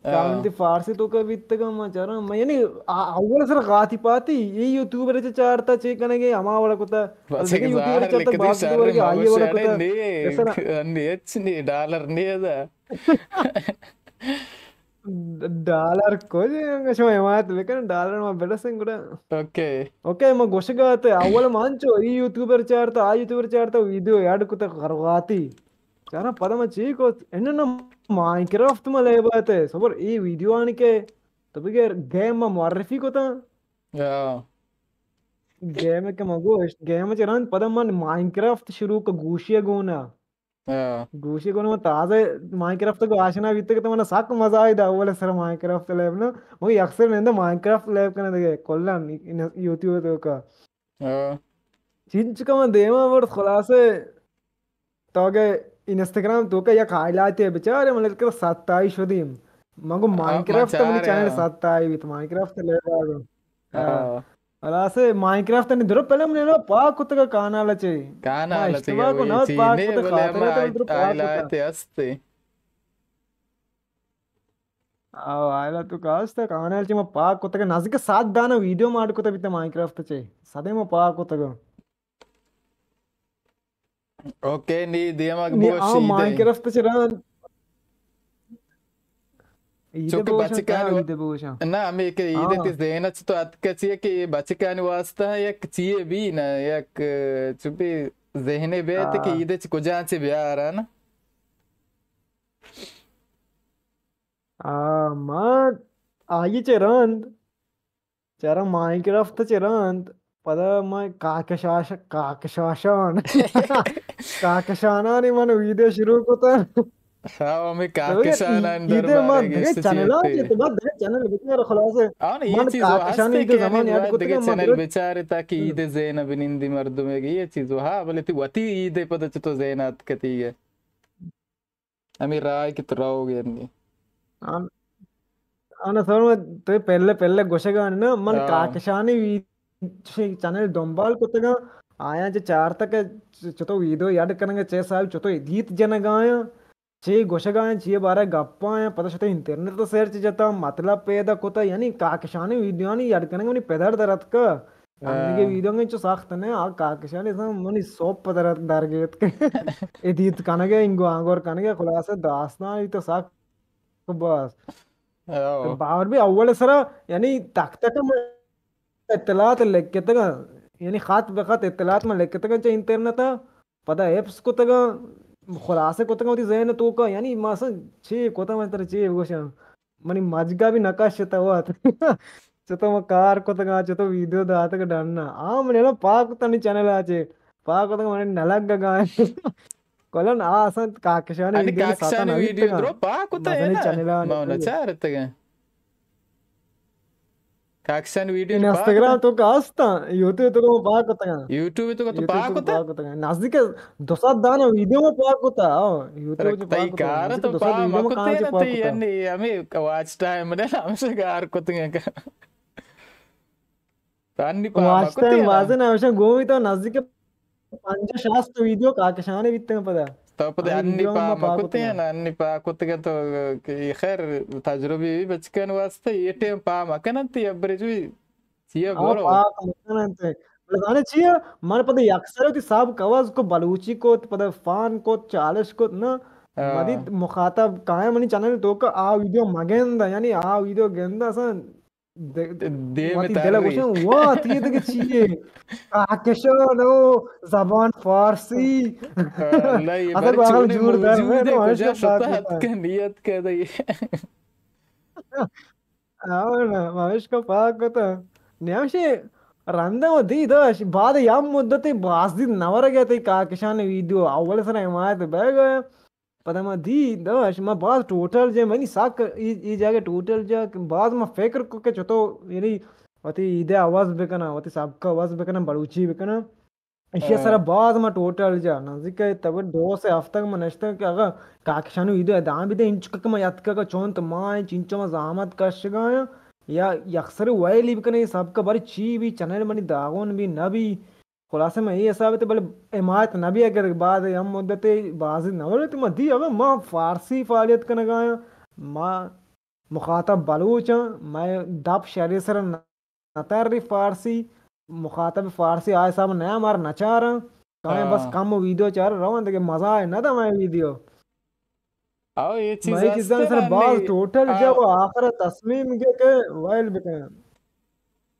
آ۔ کامنٹ تی فارسی ءِ توکا بیتگ ما چاراں۔ ما یعنی آ-، اول سر غاتی پاتی، اے یوٹیوبر چہ چارتا چے کنگے، ہما وڑا کتا۔ بس دگہ ایک یوٹیوبر ظاہر چارتا لکھتی باز شر دوبر کے آئی وڑا مبوش کتا۔ نے، ایسا نا۔ نے اچ نے، ڈالر نے دا۔ ڈالر کجے؟ انگا شما حمایت بکن، ڈالر ما برسن گڑا۔ اوکے۔ اوکے، ما گوشگا تے اول ما انچو ای یوٹیوبر چارتا، آ یوٹیوبر چارتا، ویڈیو ایڈ کتا غرغاتی۔ چارا پدا ما چی کو؟ انو نا مائنکرافٹ ما لیبا تے۔ صبر، ای ویڈیو آنی کے تو بگر گیم ما معرفی کتا۔ آ۔ گیم کے ما گوشت، گیم چ رند پدا من مائنکرافٹ شروع کو گوشی گونا۔ ہاں۔ گوشی گون من تازہ مائنکرافت کو آشنا بیتگ تو من سک مزہ آئی دا اول سر مائنکرافت لیب نا۔ مگہ یک سر نندے مائنکرافت لیب کنے دگہ کلا یوٹیوب توکا۔ ہاں۔ چنچکا من دیما برت خلاصے تو اگہ انسٹاگرام توکا یک ہائلائٹ بچارے من لکھ ستائی شدیم۔ مگو آ، مائنکرافت منی چارے، چینل ہاں۔ ستائی بیت، مائنکرافت لیب آگو۔ ہاں۔ ہاں۔ خلاص، مائنکرافت نے درو پہلے من نے پاک کتگا کانال چے۔ کانال ما چے اشتباہ کو نہ چی پاک نے کتگ، بولے خاطر ہم ہے تو من درو پاک کتا۔ آئلائٹ استے۔ آو، آئلائٹ تو کاستا کانال چے ما پاک کتگا، نزدیک سات دانا ویڈیو ما اڈ کتا بیتا مائنکرافت چے۔ سدے ما پاک کتگا۔ اوکے، نی دیما نی بوش آ ایدے۔ مائنکرافت چرا؟ ایدے چونکہ بوشاں، بچکانی کیا و-، ایدے بوشاں؟ نہ، ہمیں کہ ایدے ہاں۔ تی ذہن چ تو اتکا چیئے کہ یہ بچکانی واسطہ یک چیئے بھی نہ، یک، چونکہ ذہنے بیت کہ ہاں۔ ایدے چ کجا چے بیارا نا۔ آ، ما آئی چہ رند، چرا مائنکرافت چہ رند، پدا ما کاکشاش-، کاکشاشان، کاکشانانی من ویڈیو شروع کتا۔ ہاں، ہمیں تو بگر کاکشانان در دیگہ ما مارے دیگہ گشت چینل چیتے۔ چہ تو بعد دیگہ چینل بچار خلاصے۔ آن یہ من چیز وہ کاکشانی ہستے ویڈیو کہ زمان یاد دگہ کتا من چینل درو۔ بچارے تاکہ ہوں۔ عید زینب نندی مردمے گی یہ چیز وہ۔ ہاں، بلے تی وتی عید پدا چہ تو زینات کتی گے۔ ہمے راہ کہ تو رہوگے انگے۔ آن، آن اصل میں تو پہلے، پہلے گوشگا نا، من ہاں۔ کاکشانی وی-، چے چینل دنبال کتگا، آیاں چے چارتا کہ چ-، چتو ویڈیو ایڈ کنگا، چے صاحب چتو ایڈیٹ جنگا آیاں، چے گوشگا آیاں، چے بارے گپا آیاں، پتہ شتو انٹرنیٹ تو سرچ جتا، مطلب پیدا کتا، یعنی کاکشانی ویڈیوانی ایڈ کنگا منی پدر در اتکا۔ انگے ہاں۔ ویڈیو انگے چو سخت نے، آ کاکشانی سم منی سوپ پدر در گیت۔ ایڈیٹ کنگے، انگو آنگور کنگے، خلاصہ داستان ای تو سخت بس۔ ہاں۔ باور بھی اول سرا، یعنی تک تک م-، اطلاعات لکھتگاں، یعنی خط بہ خط اطلاعات ما لکھتگاں چہ انٹرنیٹ ءَ، پدا حفظ کتگاں، خلاصہ کتگاں وتی ذہن ءِ توکا، یعنی ما اصلاً چے کتاں، من ترا چے بگوشاں، منی مجگا بھی نہ کشتہ وت۔ چتو ما کار کتگاں، چتو ویڈیو داتگ ڈنا۔ آ من الان پاک کتنی چینل ءَ چے، پاک کتگ من نہ لگگاں۔ کلن آ اصلاً کاکشانی انی ویڈیو ساتا کاکشانی نہ ویڈیو بیتگاں۔ درو پاک کتہ مزنی نا؟ چینل ءَ ما نہ چارتگاں۔ کاکشانی ویڈیو نہ پاک انسٹاگرام کتہ؟ تو کا ہستاں، یوٹیوب تو کا پاک کتگاں۔ یوٹیوب تو کا تو یوٹیوب پاک تو کتہ؟ پاک کتگاں۔ نزدیک دو سد دانا ویڈیو ما پاک کتا، ہاں، یوٹیوب ترک تو تئی پاک کتا۔ کار نزدیک تو دو سد پا ویڈیو ما مکتے کانچ نا پاک تئی کتا۔ یعنی ہمیں واچ ٹائم نے ہمشہ گار کتگاں کا۔ تانی پا واچ مکتے ٹائم نا۔ بازے نا، ہمشہ گومی تو نزدیک پنجاہ شست ویڈیو کاکشانے بیتگاں پدا۔ تو پدا آئی انی ویڈیو پا ما پاک مکتے کتگاں۔ نا، انی پا کتگاں تو کہ خیر تجربی بھی بچکن واسطے یہ ٹائم پا مکنن تی ابرج بھی چیا آ برو۔ پاک مکنن تے۔ بلے زانے چیا؟ من پدا یکسر وتی سب کوز کو بلوچی کو، پدا فان کو، چالش کو نا۔ ہاں۔ مدی مخاطب کائیں منی چینل تو کا آ ویڈیو مگند، یعنی آ ویڈیو گند اصلاً دے-، دیم وتی دل تری۔ گوشن، واہ، تی دگہ چیے؟ کہکشان و زبان فارسی۔ اللہ، یہ اصل بڑے پاگل چونے جوڑ در موجود ہے، ہے، تو کجا ہمیشہ شتا پاک اتکا، نیت کدی۔ آؤ نا، ہمیشہ پاک کتا۔ نیامشے رندا و دی داش، بعد یا مدت باز دید نورگے تی کہکشان ویڈیو اول سر حمایت بہ گیا۔ پدا ما دی داش، ما باز ٹوٹل جے منی سک ای، ای جاگہ ٹوٹل جا، باز ما فکر کو کہ چتو یعنی وتی ایدے آواز بکناں، وتی سبک آواز بکناں، بلوچی بکناں۔ ایشی سرا باز ما ٹوٹل جا، نزدیک تب دو سے ہفتگ ما نشتگ کہ اگا کاکشانو ایدو ادام بیدے، انچک کہ ما یتکگ چون تو ما انچ، انچو ما زحمت کشگایا، یا یکسر ویلی بکناں، یہ سبک باری چی بھی، چینل منی داغون بھی نہ بھی۔ خلاصہ من اے حساب ات، بلے حمایت نہ بی اگر بعد ہم مدت بازی نہ ولت، ما دی اگر ما فارسی فعالیت کنگا آں، ما مخاطب بلوچ آں، ما دپ شری سر نہ تری فارسی، مخاطب فارسی آ حساب نیا مار نچاراں، کائیں بس ہاں۔ کم ویڈیو چار روان دگہ مزہ نہ دا مئے ویڈیو۔ او، یہ چیز مئے چیزاں سر باز ٹوٹل جا و آخر تصمیم گے کہ وائل بکن۔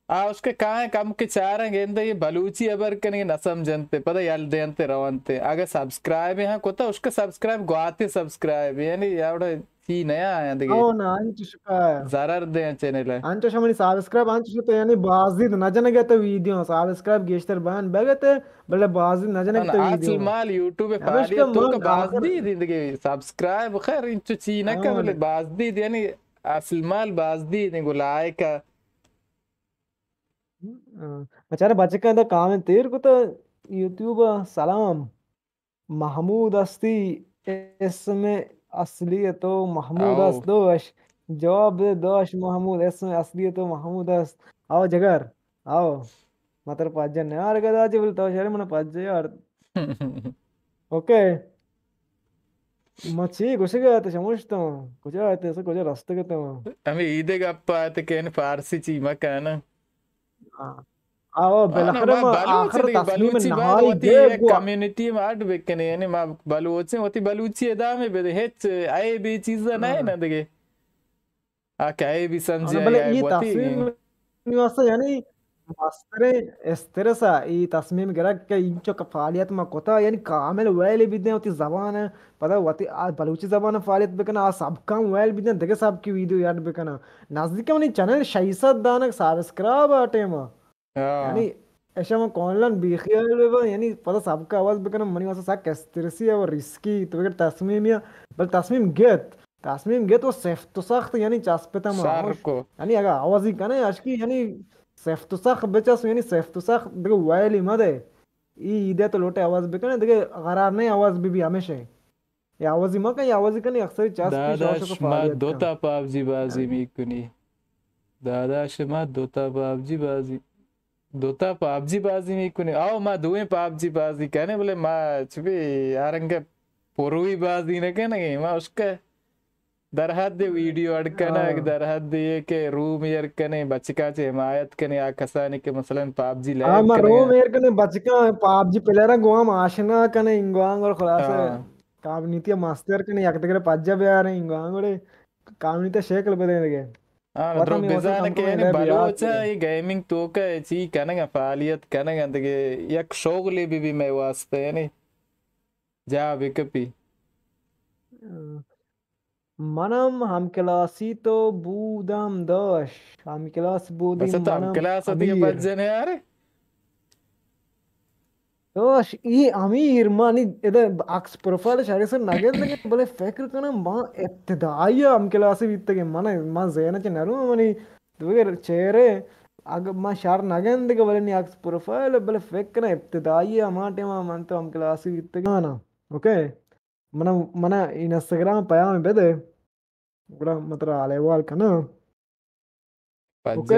آ، اس کے کائیں کم کے چاریں گندے یہ بلوچی ابر کنی نہ سمجھنتے، پدا یل دینتے رونتے۔ اگر سبسکرائب ہیں کتا، اس کے سبسکرائب گواتے سبسکرائب، یعنی یا وڑا چی نیا آیا دگہ۔ او نا، انچش کا۔ ضرر دیں چینل ہے۔ انچش منی سبسکرائب انچش تو یعنی بازید نہ جنگے تو ویڈیو، سبسکرائب گیشتر بان بگتے، بلے بازی نہ جنگ تو ویڈیو۔ اصل مال یوٹیوب فعالیت تو کا باز دی دی دگہ سبسکرائب خیر انچو چی نہ کا، بلے باز دی دی یعنی اصل مال باز دی دی گو لائک۔ بچارے بچکاں دا کامنٹ تیر کو تو یوٹیوب سلام۔ محمود استی اسم اصلی تو محمود است دوش۔ جواب دے دوش محمود اسم اصلی تو محمود است۔ آؤ جگر، آؤ۔ ما تر پاجا نیار گدا چے بل تو شر من پاجا یار۔ اوکے۔ ما چی گوشگا ات شموشتوں؟ کجا ات، اسے کجا رستگ ات؟ ہمیں ایدے گپ ات کہ ان فارسی چی مکن۔ آؤ، بالاخرہ ما آخر تصمیم نہائی گئے گوا۔ کمیونٹی ما اڈ بکنے، یعنی ما بلوچیں وتی بلوچی ادامہ بدے، ہچ اے بی چیز نہ ہے نا دگہ۔ آ کہ اے بی سمجھے بلے یہ تصمیم واسطہ یعنی مستریں استرس ای تصمیم گرگ کہ اینچو کہ فعالیت ما کتا، یعنی کامل ویل بیدیں وتی زبان، پدا وتی آ بلوچی زبان فعالیت بکنا، آ سبکاں ویل بیدیں، دگہ سبکی ویڈیو ایڈ بکنا۔ نزدیک منی چینل شش سد دانگ سبسکرائب آ ٹائم۔ یعنی اشا من کونلن بے خیال بہ باں، یعنی پدا سبک آواز بکنم، منی واسطہ سک استرسی و ریسکی، تو بگر تصمیمی، بل تصمیم گت، تصمیم گت و سفت و سخت یعنی چسپتم۔ یعنی اگر آوازی کنے اشکی یعنی سفت و سخت بچس، یعنی سفت و سخت دگہ ویلی مدے۔ ای ایدے تو لوٹے آواز بکنے، دگہ قرار نہیں آواز بی بی ہمیشہ۔ یا آوازی مکن، یا آوازی کنی، اکثر چاس پیش داداش، آشوک ما فعالیت دوتا کن۔ پابجی بازی میکنی۔ داداش، ما دوتا پابجی بازی، دوتا پابجی بازی میکنی۔ آو، ما دوئیں پابجی بازی کنی، بلے ما چبی آرنگ پروی بازی نکنگی۔ ما اشکا در حد ویڈیو اڈ کنگ، در حد یہ کہ روم ایر کنے، بچکا چے حمایت کنے، آ کسانی کہ مثلاً پابجی لیب ما کنگ۔ روم ایر کنے، بچکا پابجی پلیئر گوام آشنا کنے، انگوان گڑ خلاصہ۔ کمیونٹی ءَ مستر کنیں، یک دگرے پجا بیاریں، انگا گڑے کمیونٹی ءَ شکل بدیں دگہ۔ ہاں، وت درو ہمے واسطہ بزانہ کم کہ کم یعنی ادا بلوچ بیات۔ اے گیمنگ توکا چی کنگا، فعالیت کنگا، دگہ یک شغلے بی بی مئے واسطہ، یعنی جاہ بکپی۔ من ہم ہم کلاسی تو بودم داش، ہم کلاس بودیم بس تو ہم من ہم کلاس ہوتی امیر۔ پجن یار۔ داش، ای امیر، مانی ادا عکس پروفائل شریسر نگندگے، بلے فکر کنم ما ابتدائی ہم کلاسی بیتگے، من، من ذہن چہ نرو منی دوگر چہرے، اگہ من شر نگندگے، بلے نی عکس پروفائل، بلے فکر کنم ابتدائی ہما ٹائم من تو ہم کلاسی بیتگے۔ نا، اوکے۔ منا، منا انسٹاگرام پیام بدے، گڑا من ترا حال احوال کناں۔ پجا۔ اوکے۔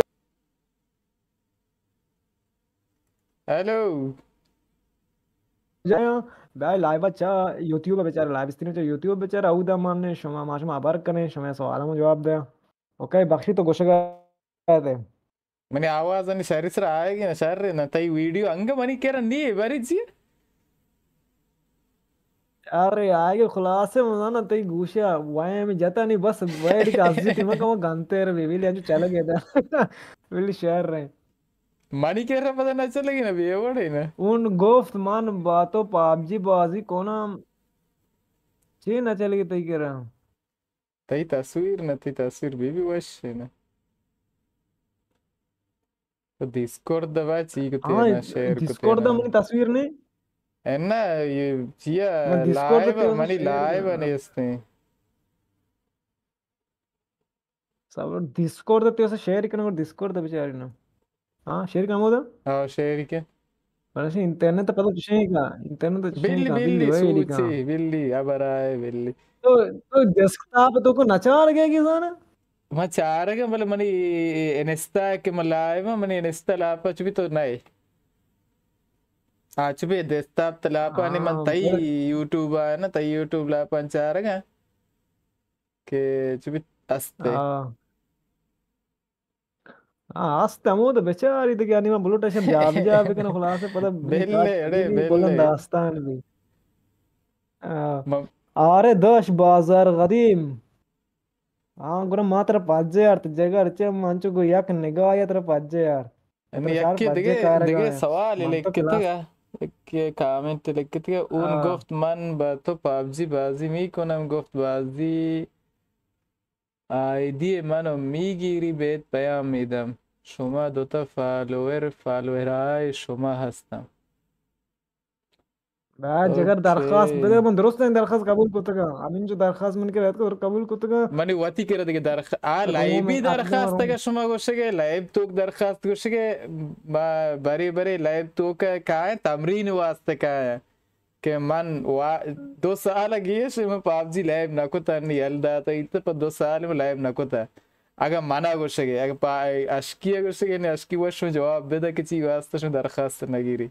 ہیلو۔ جایا، بیا لائیو چا یوٹیوب بچار، لائیو اسٹریم چا یوٹیوب بچار، اودا من شما، ما شما خبر کنیں، شما سوالوں جواب دیا۔ اوکے، بخشی تو گوشگا تے۔ منی آواز انی شری سر آئے گی نا، شر نا، تئی ویڈیو انگا منی کرا نی بری چی؟ ارے آئے گی خلاصے مزانا تئی گوشا وائم جتا نی، بس ویڈی کا ازی ٹیم کا گنتے رے ویلی انجو چلے گئے دا۔ ویلی شر رہے۔ منی کرا پتہ نہ چلے گی نا، بے وڑے نا۔ اون گفت من با تو پابجی بازی کنم۔ چی نہ چلے گی تئی کرا؟ تئی تصویر نہ، تئی تصویر بی بی وش نہ۔ تو ڈسکورڈ دبا چی کو ہاں، تینا شیئر کو ڈسکورڈ دا تینا۔ منی تصویر نہیں۔ اے نہ، یہ چیا من ڈسکورڈ لائیو تے منی شیئر لائیو کرنا۔ نیستے۔ سب ڈسکورڈ تے اسے شیئر کرنا، ڈسکورڈ تے بیچاری نا۔ ہاں، شیئر کن ہمودا؟ ہاں، شیئر کن۔ بلے انٹرنیٹ تو پتہ چشیں کا، انٹرنیٹ تو چشیں بلی، کا، بلی، بلی، ویڈی کا۔ سوچی، بلی، ابر آئے، بلی۔ تو، تو ڈیسک ٹاپ تو کو نچار گئے کی زانا؟ ما چارگا، بلے منی انسٹا کہ ما لائیو، منی انسٹا لاپا چبی تو نئے۔ آ چبی ڈیسک ٹاپ تو لاپا، نی من ہاں، تئی بلے یوٹیوب آیا نا، تئی یوٹیوب لاپا چارگا کہ چبی استے۔ ہاں۔ آ، است ہمود بچاری دگہ، یعنی من بلوٹ اشم جا بجا بکنم، خلاص پدا بلے، اڑے، بلند بلے۔ آستان بی۔ آ، م- آرے داش بازار قدیم۔ آ، گڑا ما ترا پجے آرت جگر چہ من چو گو یک نگاہ یا ترا پجے آرت۔ یعنی ترا شار یکی پجے دگہ، کارگا دگہ ہے۔ سوال من تو لکھتگا، کلاس۔ یک کامنٹ لکھتگا، اون آ۔ گفت من با تو پابجی بازی می‌کنم، گفت بازی آئیدی من و میگیری بیت پیام میدم. شما دوتا فالوور، فالوورهای شما هستم. با جگر درخواست بده، من درست این درخواست قبول کتگا. همین جو درخواست من کرد قبول کتگا. منی وتی کرا دگہ درخ-، آ لائیوی درخواست اگہ شما گوشگے، لائیو توک درخواست گوشگے، ما برے برے لائیو توک کائیں تمرین واسطے کائیں. کہ من وا-، دو سال ء گیش من پابجی لائیو نہ کتہ، نی یل داتہ ایت پہ دو سال من لائیو نہ کتہ. اگہ منا گوشگے، اگہ پا-، اشکی ء گوشگے، نی اشکی وش من جواب بدہ کہ چی واسطہ شما درخواست نہ گیری.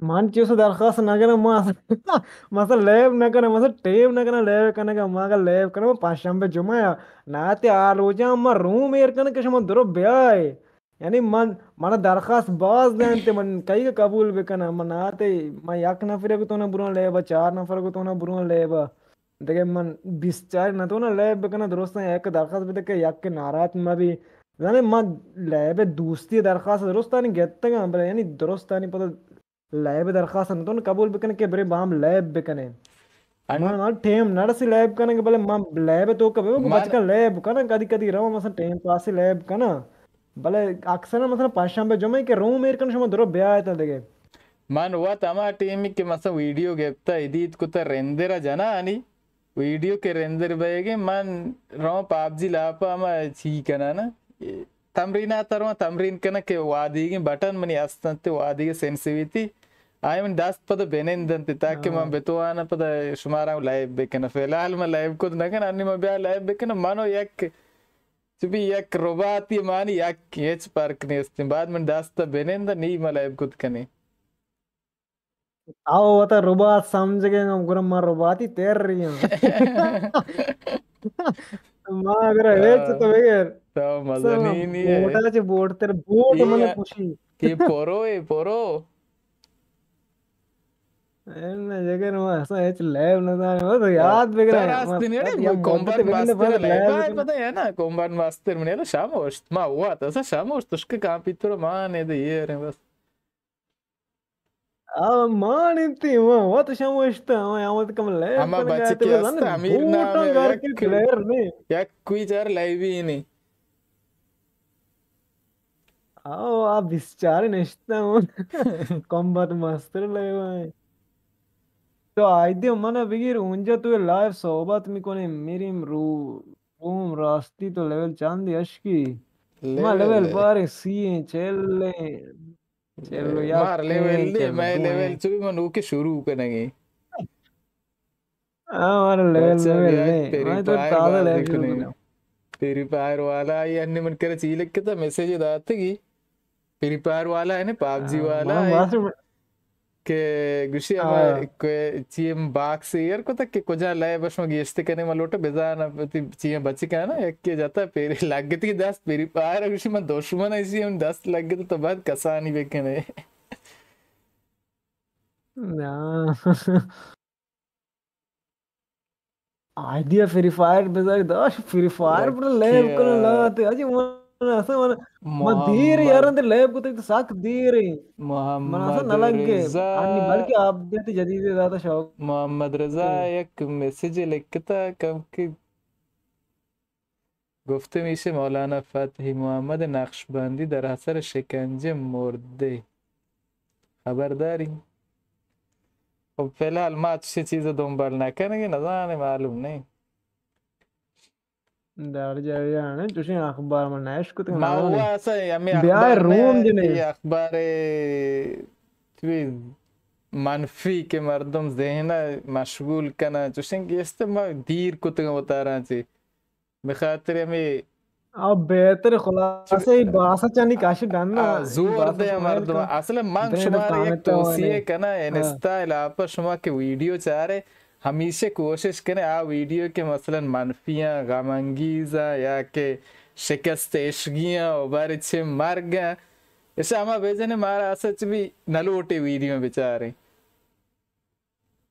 من چیز درخواست نہ گرم، ما مثلا لائیو نہ کرم، مثلا ٹیم نہ کرم لائیو کنگا، ما اگر لائیو کرم پنچ شنبہ جمعہ، نہ تے آ روچا ما روم ایر کنم کہ شما درو بیائے. یعنی من، من درخواست باز دینت، من کئی قبول بکنم، من آتے، من یک نفر کو تو نہ برون لیبا، چار نفر کو تو نہ برون لیبا. دگہ من بیست چار نہ تو نہ لیب بکنم، درستاں یک درخواست بدے کہ یک ناراحت مبی. زانے من لیب دوستی درخواست درستانی گتگاں، بلے یعنی درستانی پتہ لائیو درخواست نہ تو قبول بکن کہ برے بام لائیو بکنے. انو- من، من ٹیم نہ رسی لائیو کنگ، بلے من لائیو تو کبھی کو من بچکا لائیو کناں، کدی کدی رو مثلا ٹیم پاس لائیو کناں، بلے اکثر مثلا پنچ شنبہ جمعہ کہ روم ایر کن شما درو بیایت دگہ. من وت ہما ٹیمی کہ مثلا ویڈیو گپتا ادیت کتا رندرا جنانی ویڈیو کہ رندر بئیگیں، من رواں پابجی لاپا ہما چی کناں نا، تمرینات ء رواں تمرین کناں کہ وادیگیں بٹن منی است انت، وادیگیں سینسیویتی، آئی من دست پدا بنند انت تاکہ من بتواناں پدا شمارا لائیو بکناں. فی الحال من لائیو کت نہ کناں، انی من بیا لائیو بکناں، من و یک چبی یک رباتی مانی یک ہچ فرق نیست. بعد من دست بنند نی من لائیو کت کنی. او وتا ربات سمجھگے، گڑا ما رباتی تیر رہی ہوں. ما اگر ہیچ تو بغیر تو مزنی نہیں ہے. بوٹا چے بوٹ تر بوٹ من خوشی. کہ پرو ہے، پرو. اے نہ جگر، ما اصلا ہچ لیب نہ زانیں، بس یاد بگرا، ترا است نے، ما یا کومبٹ ماسٹر لیب، پتہ ہے نا، کومبٹ ماسٹر من شاموشت، ما ہوا تھا سا شاموشت، اس کے کام پیتر مان ہے دے یہ رہے بس۔ آ، مان انتی، ما وت شاموشت، ما یا وت کم لیب ہما بچے کے است، امیر نام ہے، یک، یک کوئی چار لیبی نہیں۔ آو، آ بیست چار نشتہ ہوں۔ کمبخت مستر لیب ءَ۔ تو آئیدی من بگیر، اونجا تو لائیو صحبت میکنیم، میریم رو، روم راستی تو لیول چاندی اشکی۔ ما لیول بارے سی ہیں، چل ہیں، چل و یک مار لیول دے، میں لیول چوی من اوکے شروع کنگے۔ ہاں، ہمارا لیول بچہ لیول بیا نہیں، فری ہمارے تو فائر تازہ بازی لیول شروع کنیں۔ فری فائر والا آئی ہنی من کرا چی لکھتا، میسج داتگی۔ فری فائر والا ہے نا، پاب جی ہاں، والا ہاں، ہے۔ کہ گوشی ہمے ہاں۔ کہ چی ہم باکس ایئر کو تک کہ کجا لائے بس ما گیشت کنے ما لوٹا بزانا چی ہم بچی کنا، یک کے جاتا پھر لگتی دست فری فائر، گوشی من دشمن ایسی ہم دست لگتی تو بعد کسانی بکنے۔ نا۔ آئیدیا فری فائر بزاں داشت، فری فائر پر لیب کنن لگاتے۔ اجی من اصلا من، من دیر یاران تے لیب کو تے سک دیر ہے۔ من اصلا نہ لگ گئے۔ آنی بلکہ اپڈیٹ جدید زیادہ شوق۔ محمد رضا یک میسج لکھتا کم کہ گفته می‌شه مولانا فتح محمد نقشبندی در اثر شکنجه مرده. خبر داری؟ خب، فی الحال ما چه چیز دنبال نکنگی، نزانه، معلوم نی۔ در جریان، چوشیں اخبار من نشکت۔ ما ہوا اصلا ہمیں بیا اخبار روم جنے۔ اخبار چوی منفی کہ مردم ذہن مشغول کنن، چوشیں گیست ما دیر کتگ وتارا چی۔ بخاطر ہمیں آ بہتر خلاصہ ای باسا چانی کاش ڈن آ، زور دے مردم۔ اصلا من شما یک توصیہ کنا، انستا علاوہ شما کہ ویڈیو چارے، ہمیشہ کوشش کنے آ ویڈیو کہ مثلا منفیاں، غم انگیزاں یا کہ شکست عشقیاں و بارے چہ مرگاں، اشا ہما بجنے مارا اسچ بھی نلوٹے ویڈیو بچارے۔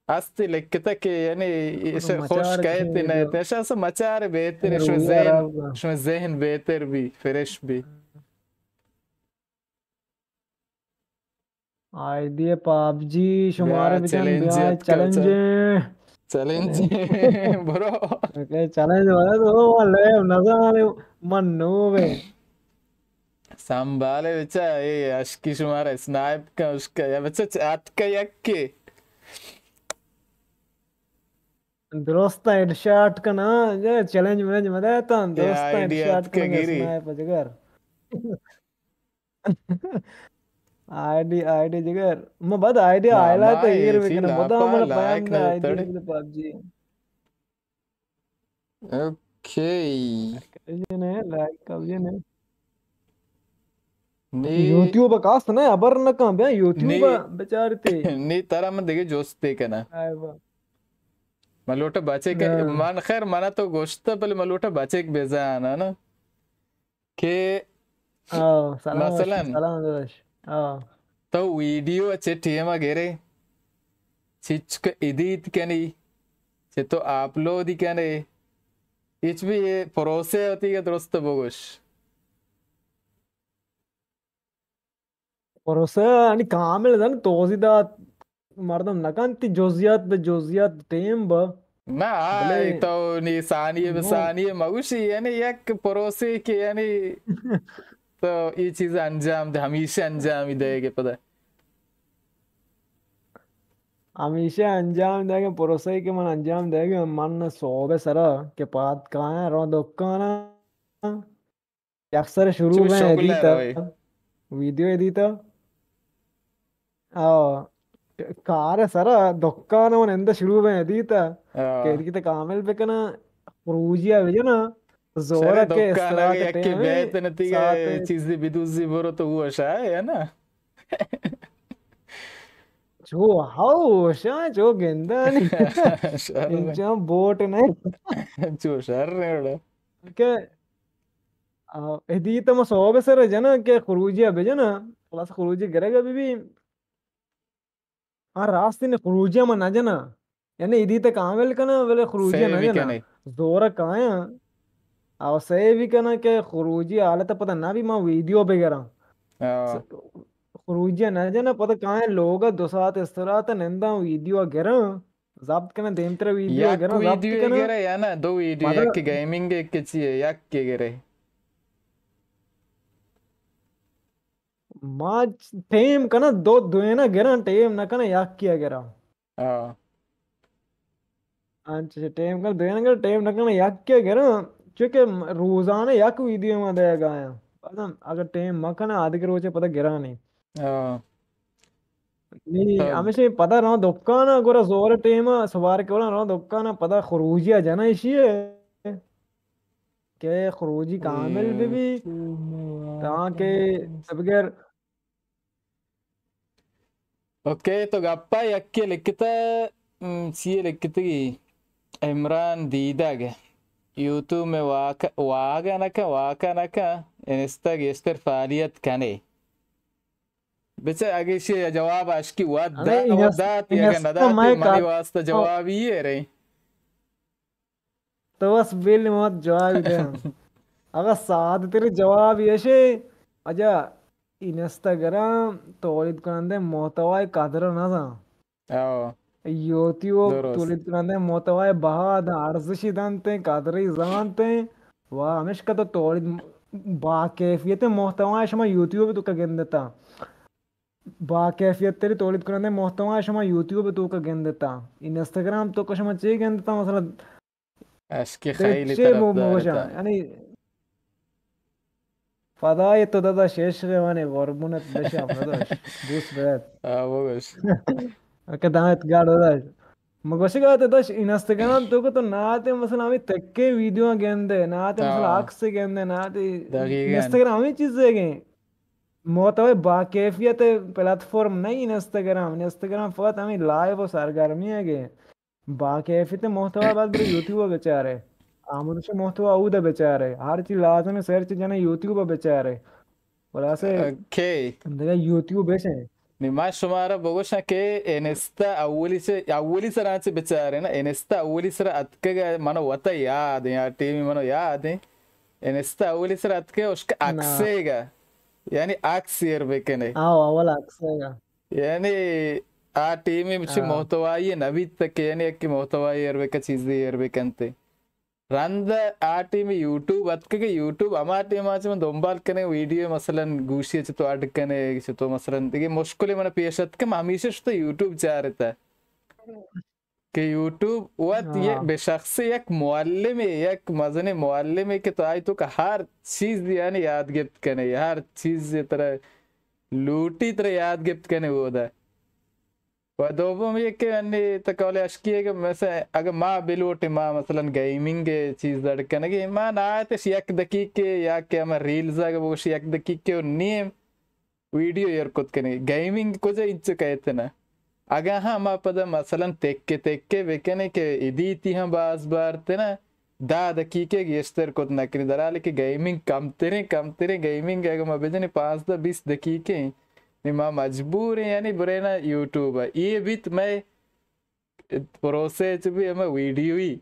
است لکھتا کہ یعنی ایش خوش کئیت نئیت، ایش اصلا مچار بہتر، شما ذہن، شما ذہن بہتر بی، فریش بی۔ آئیدی پاب جی شمارے بچن بیا چیلنج۔ چیلنج برو۔ چیلنج والا تو لیو نزانے من نو بے۔ سنبھالے بچا، اے اشکی شمارا اسنائپ کا اشکا یا بچا اتکا یکے۔ درست ہیڈ شاٹ کنا، چیلنج ملنج مدے تاں، درست ہیڈ شاٹ کنا، اسنائپ جگر۔ آئی ڈی، آئی ڈی جگر۔ ما بعد آئی ڈی ہائلائٹ ایر بکنا، بدا من پیام دا آئی ڈی پاب جی۔ اوکے۔ کجے نے، لائک کجے نے۔ نی۔ یوٹیوب کاست نہ، ابر نہ کن، بیا یوٹیوب نی۔ بچارتے۔ نی، ترا من دگہ جستے کنا۔ من لوٹا بچے کہ، من خیر، منا تو گوشتا، بلے من لوٹا بچے کہ بزانا نا۔ کہ آو، سلام مثلاً، سلام داداش۔ آو۔ تو ویڈیو چہ ٹیم ءَ گرے، چچک ایڈیٹ کنی، چہ تو اپلوڈ کنے، ہچ بھی یہ پروسے ہوتی کہ درست بگوش۔ پروسہ یعنی کامل زن توضیح دات، مردم نہ کنت جزئیات بہ جزئیات ٹیم بہ۔ نہ، آ، بلے تو نی ثانیہ بہ ثانیہ مگوشی، یعنی یک پروسے کہ یعنی تو یہ چیز انجام دے، ہمیشہ انجام ہی دے گے پدا۔ ہمیشہ انجام دے گے، پروسے کہ من انجام دے گے، من صحب سرا کہ پاد کائیں رو دکانا۔ یک سر شروع بیں ادیتا، ویڈیو ادیتا۔ آ، کار سرا دکان من اندہ شروع بیں ادیتا۔ کہ ادیتا کامل بکنا، خروجی بجنا، زور کے دکان استراحت یکی ٹیم بیت نتی ساعت چیزی بدوزی برو تو وہ شاہ ہے نا۔ چو ہاو شاہ، چو گندانی۔ انچان بوٹ نہیں۔ چو شر نہیں۔ کہ، آ، ادیتا ما صحب سر جنا کہ خروجی بجنا، خلاص خروجی گرگا بی بی۔ آ راست نے، خروجی ما نہ جنا، یعنی ایدی تے کامل کنا، ولی خروجی سیو نہ بھی جنا۔ کنے۔ زور کایاں، او سیو بھی کنا کہ خروجی حالت پتہ نہ بھی ما ویڈیو بگراں۔ آ۔ س-، خروجی نہ جنا، پتہ کایاں لوگ دو ساعت استراحت ننداں ویڈیو گراں، ضبط کنا، دیمتر ویڈیو یک گراں، ضبط ویڈیو کنا۔ گرے یا نا دو ویڈیو، پدا یک گیمنگ، یک چی ہے، یک کے گرے۔ ما ٹیم کنا دو، دوینا گراں، ٹیم نہ کنا یکی گراں۔ ہاں۔ انچش ٹیم کنا دوینا گراں، ٹیم نہ کنا یکی گراں، چونکہ روزانہ یک ویڈیو ما دے گایاں۔ پدا اگر ٹیم ما کنا، آدگہ روچے پدا گراں نہیں۔ ہاں۔ نی، ہاں۔ ہمیشہ پدا راں دکانا، گورا زور ٹیم سوار کے راں دکانا، پدا خروجی جنا ایشی ہے۔ کہ خروجی کامل بہ بی، تاکہ بغیر۔ اوکے، تو گپا یکے لکھتا، ام، چیے لکھتگی؟ عمران دیدگ، یوٹیوب میں واک-، واگ نہ کن، واک نہ کن، انسٹا گیشتر فعالیت کنے۔ بچہ اگہ ایشی جواب اشکی وت ارے دا، وت انسٹا، دات، اگہ انسٹا ندات، میں منی کا-، واسطہ جواب یہ رہے۔ تو بس بل مت جواب دے۔ اگہ سادہ تر جواب ایشے، اجا انسٹاگرام تولید کنندہ محتوای قدر نہ زان۔ آو۔ یوٹیوب درست۔ تولید کنندہ محتوای بہا داں، ارزشی دنت، قدری زانت۔ و ہمشکا تو تولید با کیفیت محتوای شما یوٹیوب تو کا گندتا۔ با کیفیت تری تولید کنندہ محتوای شما یوٹیوب تو کا گندتا۔ انسٹاگرام تو کا شما چی گندتا؟ مثلا اشکی تے خیلی چے مو-، طرفدار موشا، تا۔ یعنی، فدای تو داداش، عشق منی، قربونت بشم داداش، دوست بہت۔ آ، بگوش۔ اکہ دامت گاڑ داداش۔ مگوشی گا داداش، انسٹاگرام تو کو تو نہ آتے، مثلا ہمیں تکے ویڈیو گندے، نہ آتے، مثلا آ۔ عکس گندے، نہ آتے۔ دقیقاً۔ انسٹاگرام ہمیں چیز ہے گئے۔ محتوی با کیفیت پلیٹ فارم نہیں انسٹاگرام۔ انسٹاگرام فقط ہمیں لائیو و سرگرمی ہے گئے۔ با کیفیت محتوا باز برے یوٹیوب بچارے، آموزش محتوا اود بچارے، ہر چی لازم سرچ جنے یوٹیوب بچارے۔ خلاصے اوکے۔ دگہ یوٹیوب ایش ہیں۔ نی ما شمارا بگوشاں کہ انستا اولی سے، اولی سرا چہ بچارے نا، انستا اولی سرا اتکگ، منو وتا یاد ہیں، آ ٹیمی منو یاد ہیں۔ انستا اولی سرا اتکگ، اشک نا۔ عکسے گا، یعنی عکس ایر بکنے۔ آو، اول عکسے گا۔ یعنی آ ٹیمی چہ ہاں۔ محتوائی نہ بیت کہ یعنی یکے محتوائی ایر بکن، چیزے ایر بکنتے۔ رند آ ٹیمی یوٹیوب اتک کہ یوٹیوب ہما ٹیما چہ من دنبال کنے ویڈیو مثلاً گوشی چہ تو اڈ کنے، چہ تو مثلاً دگہ مشکلے من پیش اتک کہ من ہمیشہ شتہ یوٹیوب چارتہ۔ کہ یوٹیوب وت ہاں۔ یہ بہ شخص یک معلمے، یک مزنیں معلمے کہ تو آئی توکا ہر چیز یعنی یاد گپت کنے، ہر چیز ترا لوٹی ترا یاد گپت کنے اودا۔ و دوم یہ کہ انی تکول اشکی ہے کہ مثلا اگر ما بلوٹیں، ما مثلا گیمنگ چیز اڈ کنگے، ما نہایتش یک دقیقے یا کہ ہما ریلز اگر بگوش یک دقیقے و نیم ویڈیو ایر کت کنے۔ گیمنگ کجا انچو کئیت نا؟ اگاں ہاں ما پدا مثلاً تکے تکے بکنے کہ ادیتی ہم باز بارت نا، دہ دقیقے گیشتر کت نہ کنی، در حالی کہ گیمنگ کمتریں، کمتریں گیمنگ اگاں ما بجنی پانزدہ بیست دقیقے، نی ما مجبور ہیں یعنی برے نا یوٹیوب۔ یہ بیت میں پروسے چ بھی ہمے ویڈیوئی۔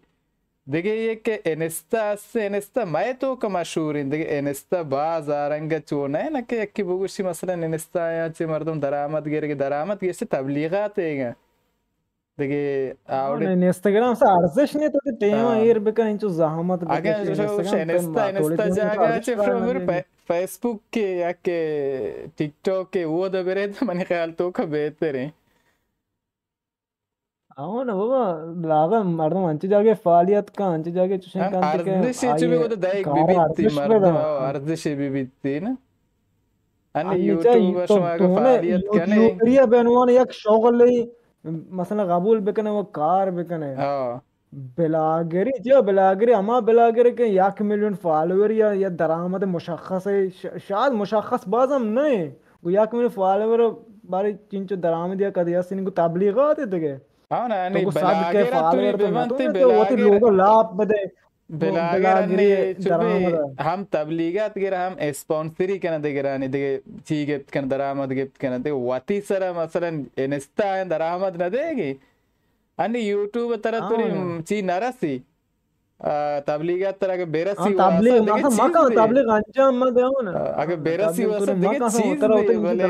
دگہ یہ کہ انستا است، انستا مئے توکا مشہور انت۔ دگہ انستا باز آرنگ چو نہ نہ کہ یکی بگوشی مثلاً انستا یا چہ مردم درآمد گرگ، درآمد گیشتر تبلیغات ایگا۔ دگہ آوڑے انسٹاگرام سے ارزش نہیں تو ٹیم ہاں۔ ایر بکن انچو زحمت بکن۔ اگر انسٹاگرام انستا، انستا جاگا چہ فیس بک کے یا کہ ٹک ٹاک کے وہ دبرے تو منی خیال توکا بہتر ہیں۔ آؤ نا بابا، لاغا مردم انچو جاگہ فعالیت کن، انچو جاگہ چوشیں ہاں، کن کہ ارزش چی بھی وہ تو دائیک بھی بیتی مردم، ارزش بھی بیتی نا۔ انی یوٹیوب شما اگر فعالیت کنے۔ یوٹیوبری بنوان یک شغل، مثلا قبول بکنے و کار بکنے۔ ہاں۔ بلاگری، جی بلاگری، ہما بلاگر کہ یک میلیون فالوور یا، یا درآمد مشخص ہے، ش-، شاید مشخص باز ہم نہیں۔ گو یک میلیون فالوور بارے چنچو درآمد یا کدی ہست، گو تبلیغات ہے دگہ۔ ہاں نا، تو یعنی گو صد کے بلاگر فالوور تو نہ تو، تو وتی لوگو لاپ بدے۔ بلاگر انی چو بی ہم تبلیغات گر، ہم اسپانسری کنن دگرانی، دگہ چی گپت کن، درآمد گپت کنن، دگہ وتی سرا مثلاً انستا ہیں درآمد نہ دے گی۔ انی یوٹیوب ترا توری چی نہ رسی۔ آ، تبلیغات ترا اگہ برسی واسا دگہ چیز دے۔ تبلیغ انجام مہ دیون۔ آ، اگہ برسی واسا دگہ چیز دے، بلے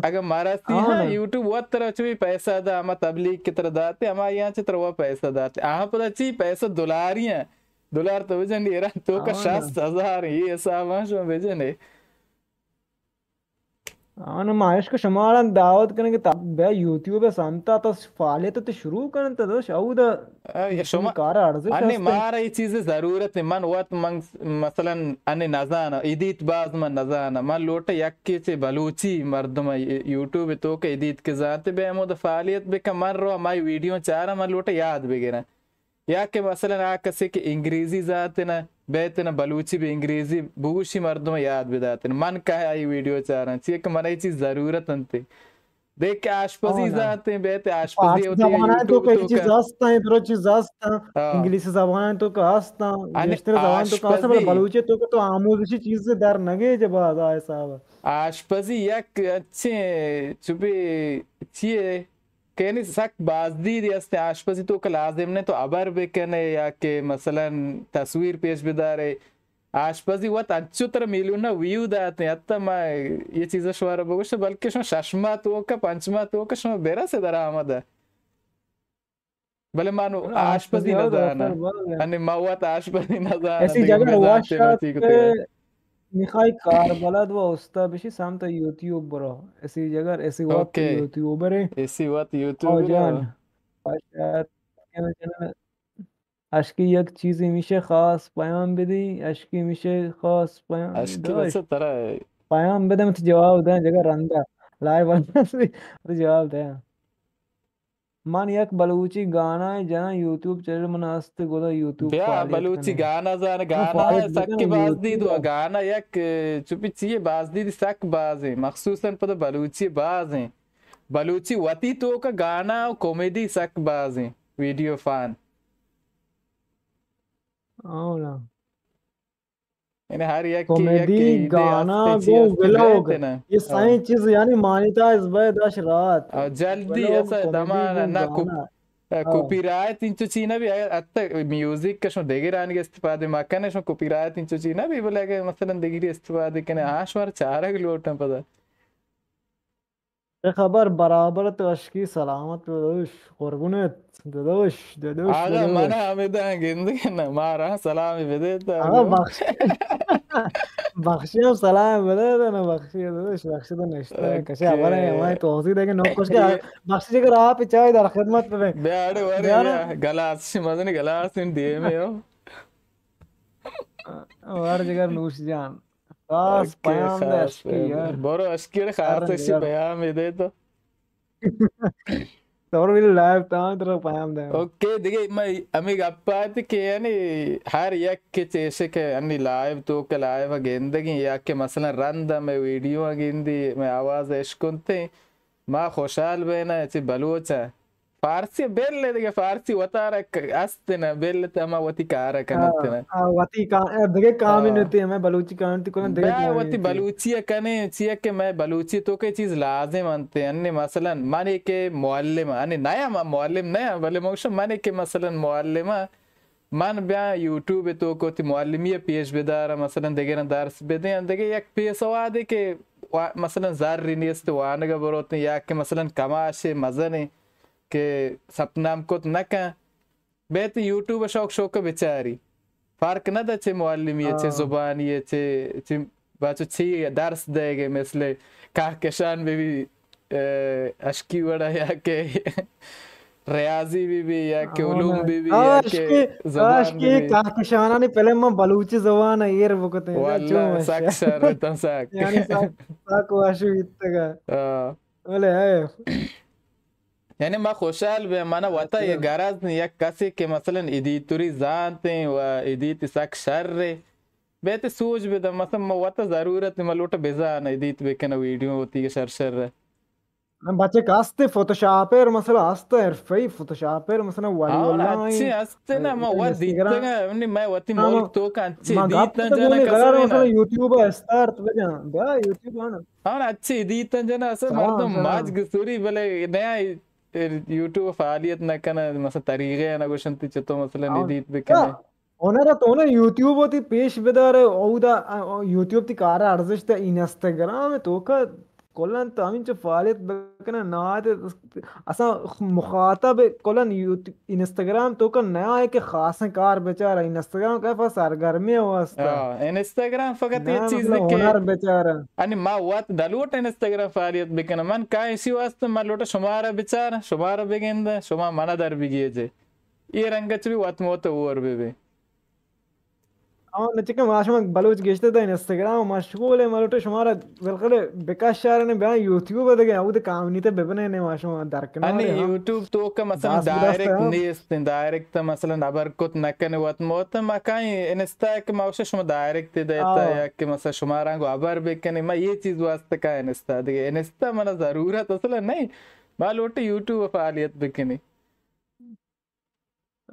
اگہ مہ رسی، ہاں، یوٹیوب وت ترا چوی پیسہ دا، ہما تبلیغ کہ ترا داتے، ہما یہاں چہ ترا وہ پیسہ داتے۔ آہاں پدا چی پیسہ دلاری ہیں۔ دلار تو بجن ایران تو کا شست ہزار، یہ حساب شما بجنے۔ آن ما اشکو شمارا دعوت کنیں کہ تا بیا یوٹیوب سمتا تا فعالیت تے شروع کنن تا دوش او دا شما کار ارزش انی ہستے۔ مارا یہ چیز ضرورت ہے۔ من وت من مثلاً انی نزانا، ادیت باز من نزانا۔ من لوٹا یکی چے بلوچی مردم یوٹیوب تو کہ ادیت کے زانتے بیا ہمود فعالیت بکن۔ من رو ہمائی ویڈیو چارا، من لوٹا یاد بگیرن۔ یا کہ مثلاً آ کسے کہ انگریزی زانت نہ، بیت نہ بلوچی بہ انگریزی بگوشی مردم یاد بدات نہ۔ من کہ آئی ویڈیو چاراں، چیئے کہ من ای چیز ضرورت انت۔ دیکھ کہ آشپزی زانت، بیت آشپزی ہوتی ہے، زبان تو کہ چیز ہست ہیں، درو چیز ہست ہیں، انگلیسی زبان تو کہ ہست ہیں، گیشتر زبان تو کہ ہست ہیں، بلوچی تو کہ تو آموزشی چیز در نگے جب آ حساب۔ آشپزی یک اچھے چوبی چیئے کہ یعنی سک بازدیدے است، آشپزی تو کہ لازم نہ تو ہبر بکنے یا کہ مثلاً تصویر پیش بدارے۔ آشپزی وت انچو تر میلیون ویو داتے، حتی ما یہ چیز شمارا بگوشت، بلکہ شما شش ماہ تو کہ پنچ ماہ تو کہ شما برسے درآمد۔ بلے ما نو آشپزی نہ زاناں۔ انی ما وت آشپزی نہ زاناں۔ ایسی جگہ واش کہ میخای کار بلد و استاد بشی سمت یوٹیوب برو۔ ایسی جگہ ایسی وقت یوٹیوبر ہے۔ ایسی وقت یوٹیوبر جان۔ اشکی یک چیزی میشه خاص پیام بدی، اشکی میشه خاص پیام اشکی بدی۔ بس ترا پیام بدم تو جواب دیں جگہ رندا لائیو بند جواب دیں۔ من یک بلوچی گانا جناں، یوٹیوب چینل من است، گڑا یوٹیوب بیا بلوچی گانا زان، گانا سک بازدید و گانا یک چپی چیئے بازدید سک بازیں، مخصوصاً پد بلوچی بازیں۔ بلوچی وتی توکا گانا و کامیڈی سک بازیں، ویڈیو فان۔ یعنی ہر یک کامیڈی، گانا گوں ولاگ، یہ سائیں چیز یعنی مانیٹائز بے داش رات۔ جلدی ایسا دمان نہ کاپی رائٹ انچو چی نہ بی، حتی میوزک کہ شما دگرانی استفادہ مکنے، شما کاپی رائٹ انچو چی نہ بی، بلے اگر مثلاً دگری استفادہ کنے، آ شمار چارگ لوٹن پدا۔ اے خبر برابر تو اشکی سلامت بدوش، قربونت، ددوش، ددوش، آغا ددوش۔ من ہمیدا گندگ نہ، مارا سلام بدے تا آغا۔ بخش، بخشی ہم سلام بدے تا نا، بخشی ددوش، بخشی تو نشتہ کشے خبر ہے، ہمارے تو ہوسی دے کہ نوکش کے بخشی جگہ راہ پہ چائے در خدمت پہ بے۔ بیاڑے ورے بیا، گلاس مزنی گلاس ان دیے میں ہو۔ ور جگر نوش جان۔ خاص پیام دے اشکی یار۔ برو اشکی خاص اشی پیام دے تو۔ تو بھی لائیو تا ترا پیام دے۔ اوکے، دیگہ میں ہمیں گپا تھی کہ یعنی ہر یک کے چیشے کہ انی لائیو تو کہ لائیو گندگی یا کہ مثلاً رند میں ویڈیو گندی، میں آواز اشکنتے، ما خوشحال بینا چی بلوچ فارسی بل دگہ، فارسی وتارا است نہ، بل تے ہما وتی کارا کنت نہ۔ وتی دگہ کام نہ تے، ہمیں بلوچی کام تے کلن دگہ وتی بلوچی کنے، چیا کہ میں بلوچی تو کہ چیز لازم انت۔ انی مثلاً من کہ معلم، انی نیا معلم نیا، بلے موش من کہ مثلاً معلم من بیا یوٹیوب تو کو تی معلمی پیش بدار، مثلاً دگہ درس بدیں، دگہ یک پیسہ وادے کہ مثلاً زر نیست وانگا بروتیں یا کہ مثلاً کماشے مزنے کہ ثبت نام کت نہ کن، بیت یوٹیوب شوق شوق بچاری۔ فرق نہ دا چہ معلمی، چہ زبانی، چہ، چہ باچو چی درس دے گے، مثل کہکشان بہ بی، اشکی وڑا یا کہ ریاضی بہ بی یا کہ علوم بہ بی یا کہ زبان بہ بی۔ کہکشانانی پہلے من بلوچی زبان ایر بکتے۔ واللہ سک شر تاں سک۔ یعنی سک، سک واشو بیتگا۔ بلے اے۔ یعنی ما خوشحال بے، منا وتا یہ غرض نہیں، یک کسی کہ مثلاً ادیتوری زانتے و ادیت سک شر ہے، بیت سوج بدم، مثلاً ما وتا ضرورت نہیں، ما لوٹا بزان ادیت بکن ویڈیو ہوتی کہ شر شر ہے۔ نہ، بچک ہست، فوتوشاپر مسئلہ ہست، حرفہ‌ای فوتوشاپر مسئلہ، ولی ہاں، واللہ اچھی ہست نا، ما وت انسٹاگرام دیتگ، نی مئے وتی ہاں، ملک تو کا اچھی ما گپ دیتاں تو جنا گونے کسا قرار نہ۔ مثلاً یوٹیوب استارت بجا، بیا یوٹیوب آنا۔ ہاں، اچھی دیتاں جنا، اصل سلام، مردم سلام۔ ماج گسوری بلے نیا یوٹیوب فعالیت نہ کنا، مثلاً طریقے نہ گوشنتی چتو مثلاً ہاں۔ ادیت بکنے۔ ہنر ءَ تو نہ یوٹیوب ءَ تئی پیش بدار، اودا، آ، آ، یوٹیوب تئی کار ءَ ارزشت ءَ، انسٹاگرام ءَ تو کا کلاً تو ہمینچو فعالیت بکن، نہ ات، اصلاً مخاطب کلاً یوٹ-، انسٹاگرام تو کا نیا ہے کہ خاصیں کار بچار، انسٹاگرام کا فقط سرگرمی ءِ واسطہ۔ ہاں، انسٹاگرام فقط یہ نہ، چیز مطلب کہ ہنر بچار۔ یعنی ما وت نہ لوٹ انسٹاگرام فعالیت بکنم، من کا اسی واسطہ من لوٹ شمارا بچار، شمارا بگند، شما منا در بگیجے۔ یہ رنگ چ بھی وت موت اور بہ بے۔ ہاں، نہ چکہ ما شما بلوچ گشتہ تہ انسٹاگرام مشغول ہے، ملوٹے شمارا بالکل بکش شارن بیان یوٹیوب دگہ، اود کامنی تے ببنے نے ما شما درکنا انی رہے، ہاں۔ یوٹیوب تو کا مثلاً داس بداس ڈائریکٹ تہ، ہاں۔ نیست، ڈائریکٹ تہ مثلاً ابر کت نکنے وت موت، ما کائیں انسٹا کہ ما شما ڈائریکٹ دیتا ہاں۔ یا کہ مثلاً شمارا گو ابر بکنے، ما یہ چیز واسطہ کا انسٹا دگہ، انسٹا منا ضرورت اصلاً نہیں، ما لوٹے یوٹیوب فعالیت بکنی۔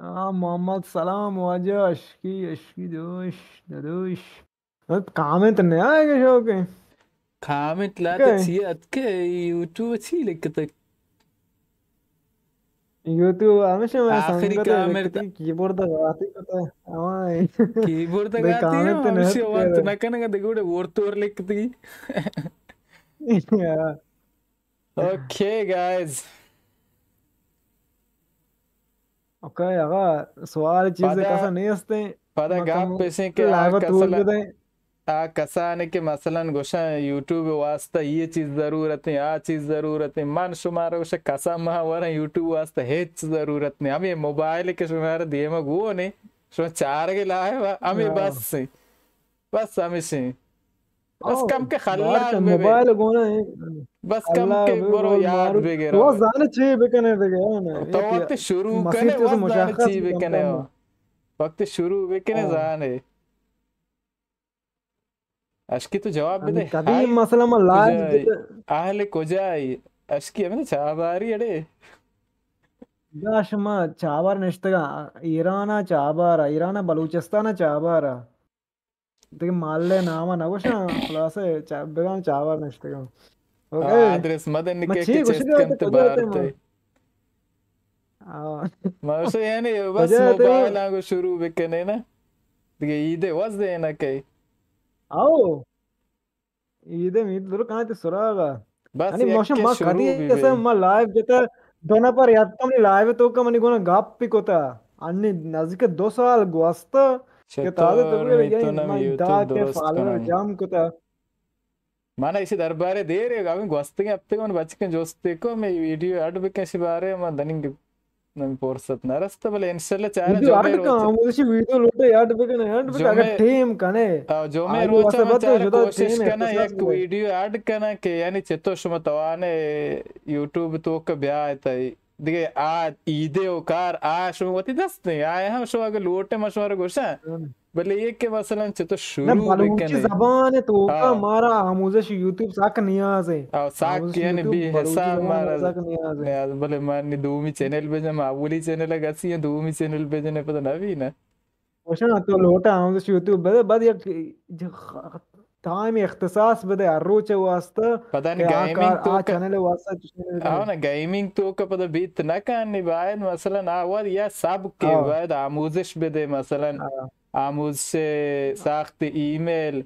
آ، محمد سلام واجہ، اشکی، اشکی دوش، ددوش۔ کامنٹ نہ آئے گا شوق ہے۔ کامنٹ لا تو چی اتکے، یوٹیوب چی لکھتے؟ یوٹیوب ہمیشہ میں آخری سنگت کامنٹ لکھتی، کیبورڈ دباتی کتا۔ ہاں۔ کیبورڈ دباتی ہمیشہ وانت نہ کنگا دگوڑے وور تور لکھتی۔ Okay guys. اوکے آقا، سوال چیز پدا، کسا نہیں ہستے۔ پدا گپ پیسیں کہ آ لائیو تول کسلا، بدیں۔ آ کسانے کہ مثلاً گوشاں یوٹیوب واسطہ یہ چیز ضرورت ہے، آ چیز ضرورت ہے۔ من شمارا گوشاں کسا ما ورا یوٹیوب واسطہ ہچ ضرورت نہیں۔ ہمیں موبائل کہ شمارا دیما گو نے، شما چارگ لائیو ہمیں ہاں۔ بس ہے۔ بس ہمیشی۔ بس او، کم کے بار خلاق کا بے بے۔ موبائل گونا ہے۔ بس کم خلاق کے بے برو بول یاد مارو۔ بگرا۔ تو زانے چی بکنے دگہ، ہے نا؟ تو ایک وقت شروع مسیر کنے، تو وقت زانے مشخص چی بکنے بکنے۔ ہو۔ وقت شروع بکنے ہاں۔ زانے۔ اشکی تو جواب بدے۔ کدی ہائی مسئلہ ما لائیو کجائی؟ جتے۔ اہل کجائی؟ اشکی ہمیں چاباری اڑے۔ داش ما چابار نشتگا، ایرانا چابارا، ایرانا بلوچستانا چابارا۔ دگہ محلے نام نہ گوشاں، خلاصہ چا-، بگاں چاور نشتگاں۔ اوکے۔ آدرس مدن ما کہ چی کہ گوشگا چست تو کنت کجا بارت۔ ہاں۔ ما گوشاں یعنی بس کجا تو؟ موبائل آگو شروع بکنے نا۔ دگہ عید وز دینا کئی۔ آؤ۔ عید مید در کانت سراغا۔ بس یعنی یک موشم کے ما شروع کدی بی ایسا بی۔ ما لائیو جتا دو نفر یاد کم لائیو تو کا منی گونا گپ پی کوتا۔ انی نزدیک دو سال گوستا کہ تازہ تو چطور یعنی میتونم من یوٹیوب دا کے درست فالوور کنم؟ جام کوتا۔ من ایشی دربارے دیر ہے، ہمیں گوستگیں ہفتے من بچکیں جوستے کو میں ویڈیو ایڈ بکن شی بارے من دننگ نمی فرصت نہ رست، بلے انشاءاللہ چارا ویڈیو جمعہ ایڈ روچ۔ کن، ہمودشی ویڈیو لوٹے ایڈ بکن، ایڈ بکن، اگر جمعہ، ٹیم کنے۔ آ، جمعہ آئی روچ واسطہ من بات چارا شدا کوشش ٹیم کنا، اختصاص یک بے۔ ویڈیو ایڈ کنا کہ یعنی چطور شما توانے یوٹیوب تو کہ بیا تئی۔ دگہ آ عیدے و کار آ شما وتی دست نہیں، آئے ہم شما اگر لوٹے ما شما رو گوشاں۔ ہم۔ بلے یہ کہ مثلاً چطور نہ، شروع بلوچی بکنے۔ زبان ہے تو کا ہاں۔ مارا آموزش یوٹیوب ساک نیاز ہے۔ ہاں، ساک آموزش یعنی یوٹیوب بے بلوچی حساب زبان مارا ساک نیاز ہے۔ نیاز، بلے من دومی چینل بجم، اولی چینل گسی ہیں، دومی چینل بجنے پتہ نہ بھی نا۔ وشنا تو لوٹا آموزش یوٹیوب بدے، بعد یک ج-، خ-، ٹائم اختصاص بدے ہر روچ واسطہ پتہ کہ نہیں آ گیمنگ کار، تو آ کا-، چینل واسطہ چینل ہاں نا، گیمنگ تو کا پتہ بیت نہ کن، نی باید مثلاً آ وقت یا سب کے ہاں۔ باید آموزش بدے مثلاً۔ ہاں۔ آموزش ساخت ای میل،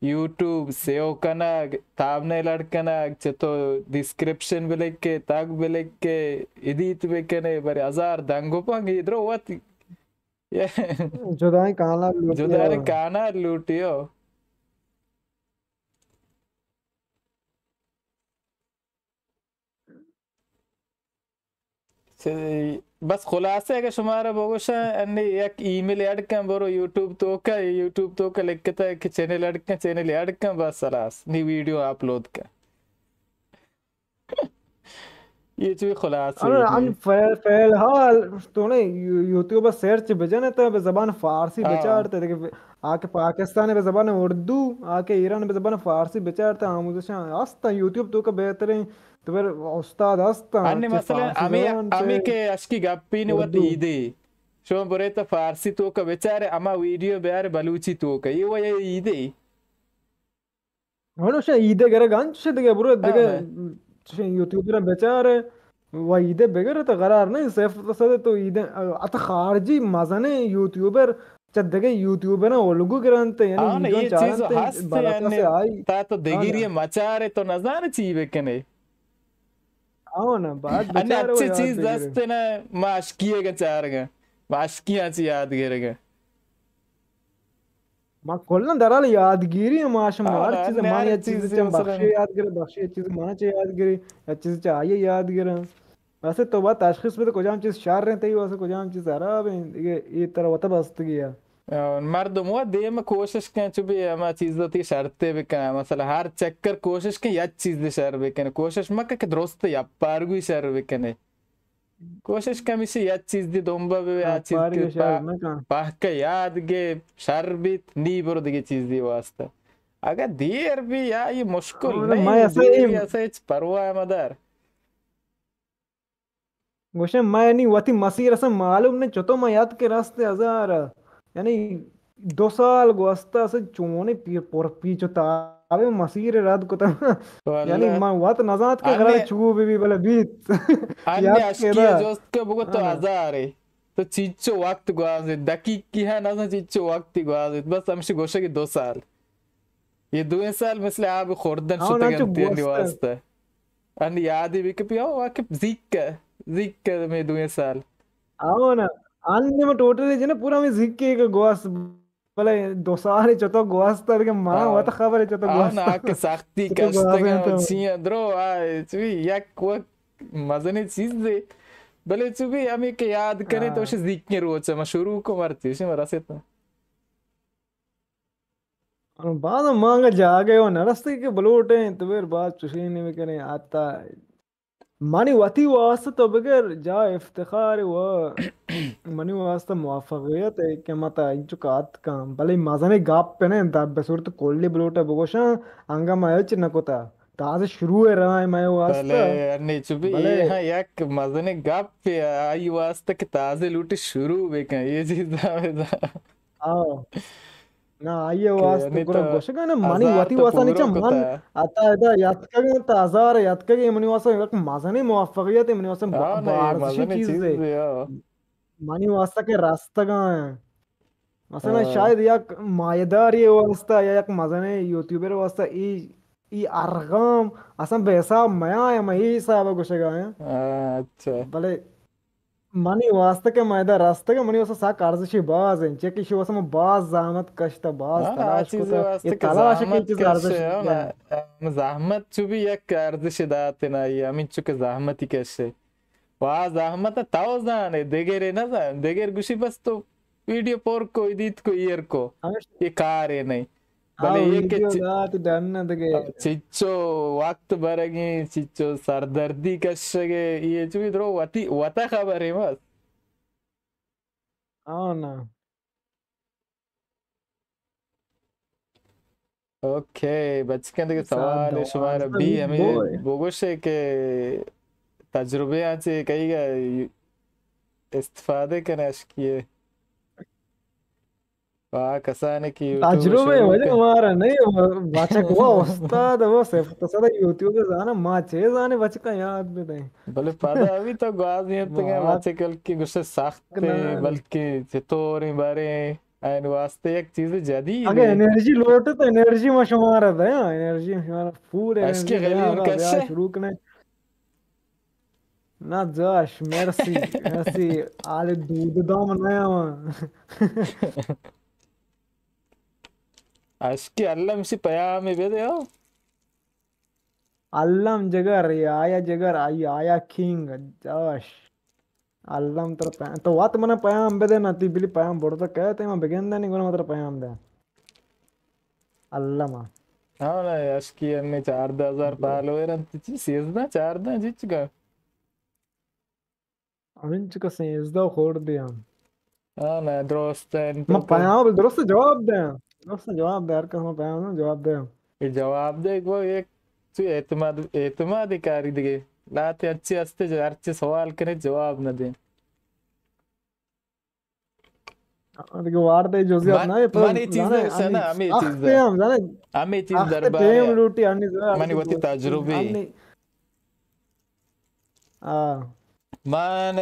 یوٹیوب، سیو کنگ، تھامنیل اڈ کنگ، چہ تو ڈسکرپشن بلکے، تگ بلکے، ادیت بکنے، برے ہزار دنگ و پنگ، ادرو وت جدائیں کانال لوٹی جدائیں ہو۔ کانال لوٹی ہو۔ چہ، بس خلاصہ اگہ شمارا بگوشاں، انی یک ای میل ایڈ کن، برو یوٹیوب توکا، یوٹیوب توکا لکھتا کہ چینل ایڈ کن، چینل ایڈ کن، بس خلاص، نی ویڈیو اپلوڈ کن۔ یہ چوی خلاصہ ارے، ہے۔ ان فی-، فی الحال تو نے یو-، یوٹیوب سرچ بجنے تو بہ زبان فارسی ہاں۔ بچارتے، دیکھ، آ کہ پاکستان بہ زبان اردو، آ کہ ایران بہ زبان فارسی بچارتے، آموزشاں ہستاں یوٹیوب توکا بہتریں تو بر استاد ہست، ہاں، انی چہ مثلاً فارسی ہمیں زبان، ہمیں چہ کہ اشکی گپی نے وت اردو۔ عیدے۔ شما برے تو فارسی توکا بچارے، اما ویڈیو بیارے بلوچی توکا، یہ وہ یہ عیدے۔ ہنو شہ عیدے گرگ انچ شہ دگہ برو دگہ ہاں۔ شہ یوٹیوبر بچارے، و عیدے بگر تو قرار نہیں، صرف تو صد تو عیدے ات خارجی مزنے یوٹیوبر چہ دگہ یوٹیوبراں الگو گرنت، یعنی ہاں، ویڈیو یہ چیز چارنت، ہست، بلاکا یعنی سے آئی۔ تا تو ہاں دگری نا۔ مچارے تو نزانے چی بکنے۔ ہاں نا، بعد انہیں بچارے و اچھے یاد چیز بگرے۔ دست نا، ما اشکی گا چارگا، ما اشکیاں چی یاد گرگا۔ ما کلاں درال یادگیری ہم آشم ہاں، ہر چیز انہیں من ہر یا چیز چیز چم مثلاً بخشے یاد گرے، بخشے چیز من چے یاد گرے، یا چیز چا آئیے یاد گرے۔ واسے تو بات تشخیص بده کجام چیز شر انت، تئی واسه کجام چیز خراب انت، دیگه ای ترا وتا بستگی ہے۔ آ، مردم و دیم کوشش کن چو بی ہما چیز وتی شرطے بکن، مثلاً ہر چکر کوشش کن یک چیز شر بکن، کوشش مکن کہ درست یا پارگوی شر بکنے۔ کوشش کن ہمیشہ یک چیز دی دنبا بے، آ، آ چیز پارگوی کے شر پا-، نکن۔ پاک یاد گے شر بیت، نی برو دیگه چیز دی واسطہ۔ اگر دیر بی یا یہ مشکل ہاں، نہیں، میں ایسا دیر ہی بی ایسا ہچ پرواہ مدار۔ گوشن، من یعنی وتی مسیر اصلاً معلوم نہ چطور من یاد کہ رست ہزار، یعنی دو سال گوستہ اصلاً چونے پی-، پر پیچ و تابے مسیر رد کتا۔ واللہ۔ یعنی من وت نزانت کہ ہمیں، غلط چو بی بی بلے بیت۔ ہمیں یاد اشکی کدا۔ جوست کہ بگو تو ہاں۔ ہزارے۔ تو چیچو وقت گوازیت، دقیقی ہے نزان چیچو وقتی گوازیت۔ بس ہمشی گوشگی دو سال۔ یہ دوئیں سال مثل آب خوردن ہاں، شتگ نا، چو انت یعنی گوستہ۔ واسطہ۔ انی یادی بکپی، او واقعی زیک، زیک میں دوئیں سال۔ آؤ نا، انی میں ٹوٹلی جنے پورا میں زیک کے گواس، بلے دو سال چتو گواس تر کہ ماں ہاں۔ وت خبر ہے چتو ہاں گواس نا، تر۔ کہ سختی چتو گواس کشتگا ہیں تو۔ چیاں درو، آ، چوی یک وقت مزنی چیز دے۔ بلے چو بھی ہمیں کہ یاد کریں تو ہاں۔ اسے زیکیں روچ، ما شروع کو مرتی، اسے مرا سے تو۔ انو باز مانگا جاگہ و نرستے کہ بلوٹیں، تو بیر باز چشیں نمی کریں، آتا منی وتی واسطہ تو بگر جا افتخار و منی واسطہ موفقیت ہے کہ متا انچو کات کن، بلے مزنے گپ پہ نہیں، دب صورت کلی بلوٹا بگوشاں، انگا ما ہچ نہ کتا، تازہ شروع ہے رہا ہے مئے واسطہ۔ بلے انی چو بھی بلے یہ ہاں یک مزنے گپ پہ آئی واسطہ کہ تازہ لوٹی شروع بکن، یہ چیز دا۔ آؤ۔ نا، آئی ء کہ واسطہ یعنی گڑا تو گوشگ ء نا، منی ہزار وتی تو واسطہ نی پورو چا من کتا۔ عطا ادا یاتکگ انت، ہزار یاتکگ، منی واسطہ یک مزنیں موفقیت، منی واسطہ آؤ نا، یہ بارزشی مزنیں چیز چیز ہے۔ ہے، آؤ۔ منی واسطہ کہ رستگاں۔ مثلاً آؤ۔ شاید یک مایداری واسطہ یا یک مزنیں یوٹیوبر واسطہ ای، ای ارقام اصلاً بہ حساب میاں، من ای حساب گوشگا ہیں۔ آ، اچھا۔ بلے منی واسطہ کہ من ادا رستگ، منی واسطہ سک ارزشی باز انت، چیا کہ ایشی واسطہ من باز زحمت کشتہ، باز ہاں، ہر تلاش چیزے کتہ۔ واسطہ یہ کہ تلاش زحمت کہ چیز ارزش کشے، ہاں، انت۔ نا، زحمت چو بھی یک ارزش دات نا، یہ ہمینچو کہ زحمتی کشے۔ وا زحمت تو زانے، دگرے نہ زان، دگر گوشی بس تو ویڈیو پر کو، ایڈیٹ کو، ایر کو، ہمیش یہ کارے نہیں۔ بلے ہاں، یہ کہ ویڈیو چ-، دات ڈن دگہ۔ چچو وقت برگیں، چچو سردردی کشگے، یہ چوی درو وتی، وتا خبر ہے بس۔ ہاں نا۔ اوکے، بچکیں دگہ سوال شمارا بی ہمیں بوئے۔ بگوشے کہ تجربے آں چے کئی گا استفادہ کنے اشکیے۔ آ کسانے کہ یوٹیوب تجربہ شروع وجہ کن۔ مارا نہیں، بچک وہ استاد، وہ صفت صدا یوٹیوب زانا، ما چے زانے بچکا یاد بدیں۔ بلے پدا ابھی تو گوازی ہیں تگے ما بچک بلکہ گوشے سخت ہے، نہ۔ بلکہ چطور ہیں بارے ہیں، این واسطے یک چیز جدید اگر ہے۔ انرژی لوٹے تو انرژی ما شمارا دے، انرژی ما شمارا فل اشکی انرژی دے، غلیون آگا بیا کشے۔ شروع کنے۔ نہ جاش، مرسی، مرسی، آل دود دام نیا من۔ اشکی اللہ مسی پیامی بدے ہو۔ الم جگر، آیا جگر، آئی آیا کنگ، جاش۔ الم تر پہ-، تو وت منا پیام بدے نا، تی بلی پیام برتا کہتے، من بگندہ نہیں گونا تر پیام دے۔ الم۔ ہاں نا، اشکی ہمیں چاردہ ہزار فالوور انت، چی سیزدہ، چاردہ، چی چکا؟ ہمینچک سیزدہ خوردے ہم۔ ہاں نا، درست ہے، من تو پیام درست جواب دے۔ درست جواب دے، ہر کس من پیام دے، جواب دے۔ یہ جواب دے، ایک بار ایک چو اعتماد، اعتماد کاری دگہ۔ لاتے اچھے ہستے جو ہرچے سوال کنے جواب نہ دیں۔ دگہ وارد جزئیات من، نہ، پر من اے چیز زانے، نہ گوشاں نا، ہمے چیز اختے ہم زانے۔ ہمے چیز اختے دربارے ٹیم لوٹی، انی زانے منی وتی تجربے۔ انی۔ آ۔ من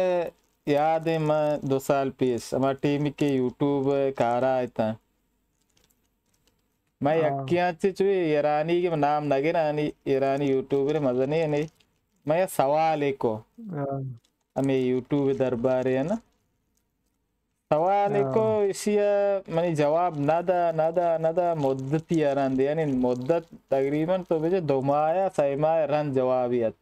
یاد ایں، من دو سال پیش، ہما ٹیمی کہ یوٹیوب کارا اتاں۔ من ہاں۔ یکے آں چہ چوی ایرانی کہ من نام نہ گراں، نی ایرانی یوٹیوبر مزنیں نے۔ من یک سوالے کو۔ ہاں۔ ہمے یوٹیوب دربارے نا۔ سوالے ہاں۔ کو، اشیا منی جواب نہ دا، نہ دا، نہ دا، مدتی ءَ رند، یعنی مدت تقریباً تو بجے دو ماہ یا سہ ماہ رند جوابی ات۔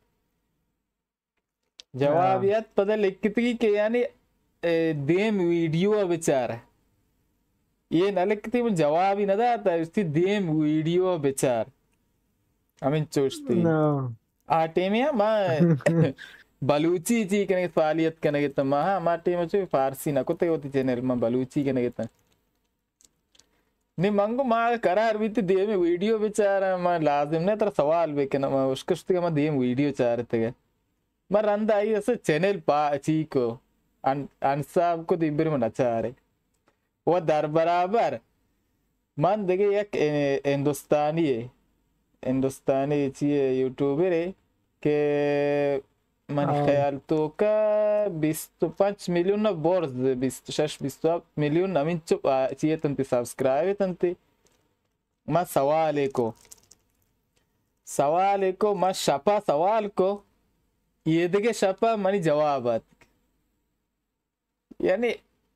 جواب ہاں۔ یات پدا لکھتگی کہ یعنی، اے، دیم ویڈیو ءَ بچار۔ اے نہ لکھتی من جوابی نہ داتا، استی دیم ویڈیو ءَ بچار۔ ہمینچو استی۔ نہ۔ آ ٹیمے ما بلوچی چی کنگے، فعالیت کنگے تو ما، ہاں، ما ٹیم چو فارسی نہ کتے ہوتی چینل، ما بلوچی کنگے تو۔ نی من گو ما قرار بیت دیم ویڈیو بچاراں، ما لازم نہ ترا سوال بکناں، ما اشکشتگ ما دیم ویڈیو چارتگ۔ ما رند آئی اس چینل پا چی کو، ان-، انساب کو دیبر من چارے۔ و در برابر من دگہ یک ا-، ہندوستانی، ہندوستانی چی یوٹیوبرے کہ منی ہاں۔ خیال توکا بیست و پنچ میلیون نہ برز، بیست و شش، بیست و ہفت میلیون ہمینچو، آ، چی اتنتی، سبسکرائب اتنتی۔ من سوالے کو۔ سوالے کو، من شپا سوال کو۔ یہ دگہ شپا منی جواب ات۔ یعنی،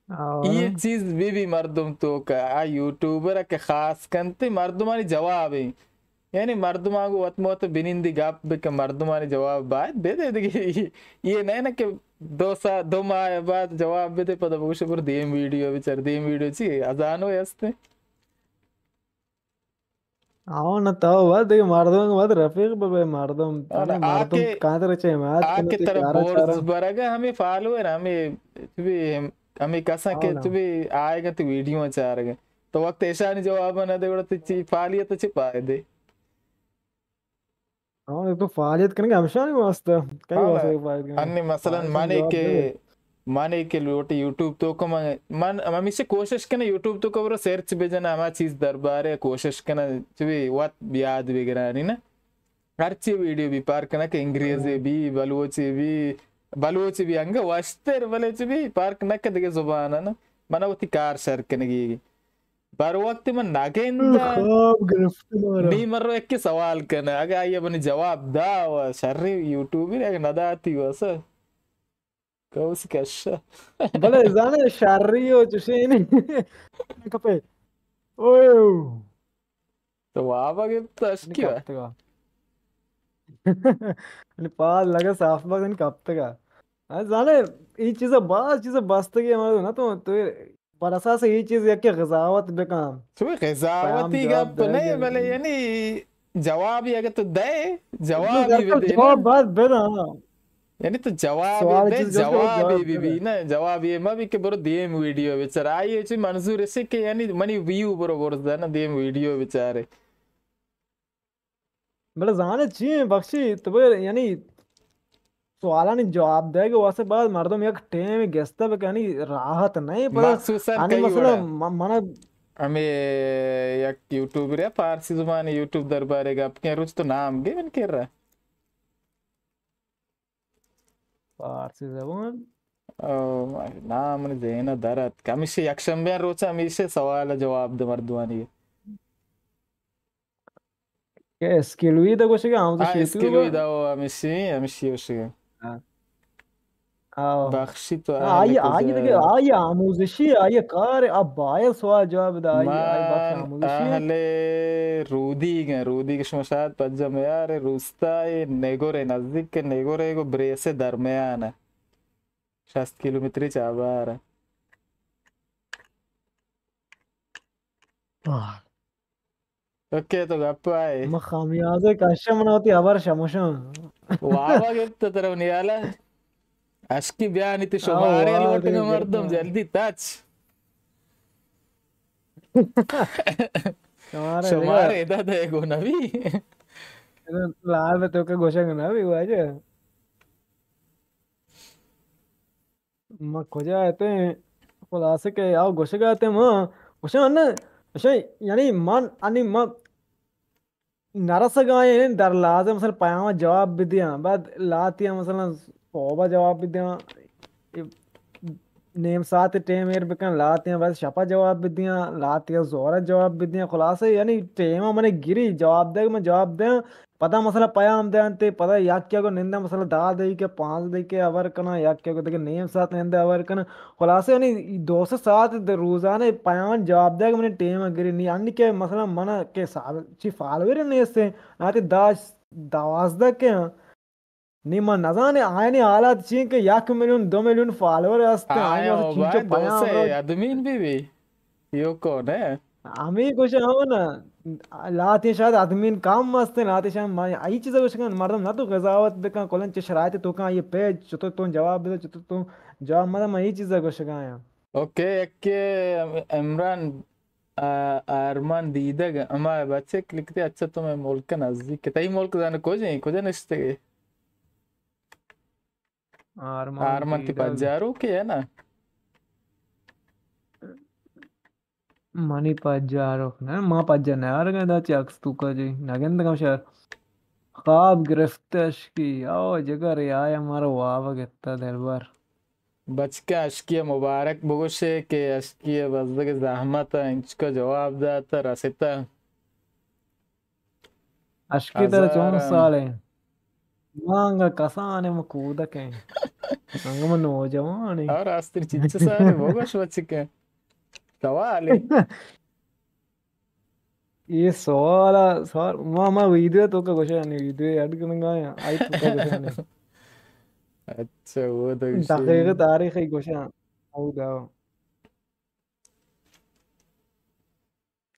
ہاں۔ یہ چیز بی بی مردم توکا، آ یوٹیوبر کہ خاص کنتی مردمانی جواب ہیں۔ یعنی مردماں گوں وت مت بنندی گپ بکن، مردمانی جواب باید بدے دگہ۔ یہ نہ نہ کہ دو سا-، دو ماہ بعد جواب بدے، پدا بگوش بر دیم ویڈیو بچار، دیم ویڈیو چی ازانو ہستے۔ آو نہ تو وت دگہ مردم وت رفیق ببے مردم، آ نہ، تنے آ مردم کہ، کانتر چے مات آ کہ ترا بورز برگا ہمیں فالوور ہمیں، تو بھی ہم-، ہمیں کسا کہ تو بھی آئے گا تو ویڈیو چارگا۔ تو وقت ایشانی جواب نہ دے گڑا تو چی فعالیت چی پائے دے۔ ہاں، تو فعالیت کنگے ہمشانی واسطہ، کئی ہاں، واسطہ فعالیت کنگے؟ انی مثلاً فعالیت مانے جواب کہ، دے۔ مانے کہ لوٹ یوٹیوب تو کو من، من ہمیشہ کوشش کنے یوٹیوب تو کو برو سرچ بجن ہما چیز دربارے کوشش کنے چوی وت بیاد بگرانی نا۔ ہرچی ویڈیو بھی پار کنے کہ انگریزی بھی، بلوچی بھی، بلوچی بھی انگا وشتر بلے چی بھی پار کنے کہ دگہ زبان نا۔ منا وتی کار شر کنگی۔ بر وقت من نگنداں۔ خواب گرفت مارا۔ نی مرو یک سوال کنه، اگه آئی منی جواب دا و شری یوٹیوبی، اگه نداتی و اسه کوس کشه۔ بلے زانے شری و چشینی کپے۔ اویو۔ تو وابا گپت اشکی و۔ نی پاد لگا صاف بگن کپتگا۔ زانے ای چیزا باز چیزا بستگی ہمارا نا تو، تو بر اساس اے چیز یک قضاوت بکن۔ تو قضاوتی گپ نہ، بلے یعنی جوابی اگہ تو دے، جوابی بدے نا۔ جواب باید بدے، ہاں۔ یعنی تو جوابی دے، جوابی بی بی نا، جوابی ما بی کہ برو دیم ویڈیو بچار۔ آئی چی منظور اسے کہ یعنی منی ویو برو برز نا دیم ویڈیو بچارے۔ بلے زانے چی ایں بخشی، تو بگر یعنی سوالانی جواب دئیگ واسطہ باید مردم یک ٹیم گستا بکنی، راحت نہیں پدا۔ مخصوصاً انی کئی مسئلہ وڑا؟ م-، من ہمیں یک یوٹیوبر ہے، فارسی زبان یوٹیوب دربارے گپ کن، روچ تو نام گے من کر رہا۔ فارسی زبان؟ او، نام من ذہن در ات۔ ہمیشہ یک شنبے روچ ہمیشہ سوال جواب دے مردمانی۔ کہ اسکلوی دا گوشگا، ہاں، اسکلوی دا، او ہمیشی، ہمیشی گوشگا۔ ہاں۔ آو۔ بخشی تو ہاں، آئی، آئی دگہ، آئی آموزشی، آئی کار، اب باید سوال جواب دا، آئی، آئی بخش آموزشی۔ اہل رودیگ ہیں، رودیگ شما شاید پجا میار، روستا نگور، نزدیک نگور کو بریس درمیان ہے۔ شست کیلومتری چابار ہے۔ آہ۔ اوکے، تو گپ آئے۔ ما خمیازے کشم نہ ہوتی، ہبر شمشم۔ واوا گپت ترا نیالا۔ اشکی بیانی تی شمارے لوٹگا مردم، جلدی تچ۔ شمارے شمارے دا دے گو نبی۔ لائیو ءِ توکا گوشگ نہ بی واجہ۔ ما کجا اتیں؟ خلاصہ کہ آ گوشگ ءَ اتیں، ما گوشاں نہ، گوشاں یعنی من انی ما نرسگ ءَ ایں در لحاظ ءَ مثلاً پیام ءَ جواب بدیاں، بعد لہتیاں مثلاً صحب ءَ جواب بدیاں، نیم ساعت ٹائم ایر بکن، لہتیاں بعد شپ ءَ جواب بدیاں، لہتیاں ظہر ءَ جواب بدیاں۔ خلاصہ یعنی ٹائم ءَ من گری جواب دے، من جواب دیاں، پدا مثلاً پیام دیاں تے پدا یکے گو ننداں مثلاً دہ دقیقہ، پانزدہ دقیقہ ہبر کناں، یکے گو دگہ نیم ساعت ننداں ہبر کناں۔ خلاصہ یعنی دو سئے ساعت دے روزانہ پیام جواب دیگ منی ٹائم گری نی۔ انی کہ مثلاً من کہ سال چی فالوور نیست، آتے دہ دوازدہ کہ ہاں۔ نی من نزانے آیانی حالات چی کہ یک میلیون، دو میلیون فالوور است، آیا آیانی واسطہ چینچو پیام رو۔ ادمین بی بی۔ یو کون ہے؟ ہمیں گوشاں ہو نا، لہتیں شاید ادمین کم ہستیں، لہتیں شاید ما ای چیزا گوشگاں، مردم نہ تو قضاوت بکن، کلن چہ شرائط توکا یہ پیج، چطور تو جواب بدے، چطور تو جواب مدے، ما ای چیزا گوشگاں۔ اوکے، یکے عمران، آ، آرمان دیدگ، ہما بچک لکھتے، اچھا تمہیں ملک نزدیک، تئی ملک زانے کجیں، کجا نشتگے؟ آرمان آرمان تی دیدگ۔ پجاروکے ہے نا؟ منی پجاروک نہ، ما پجار نیارگاں دا چہ عکس توکا جی، نگندگاں شر۔ خواب گرفتہ اشکی، او جگر، آیا مارا واب گتا دلبر۔ بچکاں اشکی ءَ مبارک بگوشے کہ اشکی ءَ بزگ زحمت ءَ انچکا جواب داتہ رستہ۔ اشکی ترا چون ہزاراں۔ سال ایں؟ ما انگا کسان ایں، ما کودک ایں۔ انگا ما نوجوان ایں۔ اور آستر چچ سال ایں؟ بگوش بچکاں۔ سوال ایں۔ اے سوال ءَ، سوال، ما، ما ویڈیو توکا گوشاں، نی ویڈیو ایڈ کنگا آں، آئی توکا گوشاں۔ اچھا، وہ تو گوشے۔ دقیقہ تاریخ ءَ گوشاں۔ او دا۔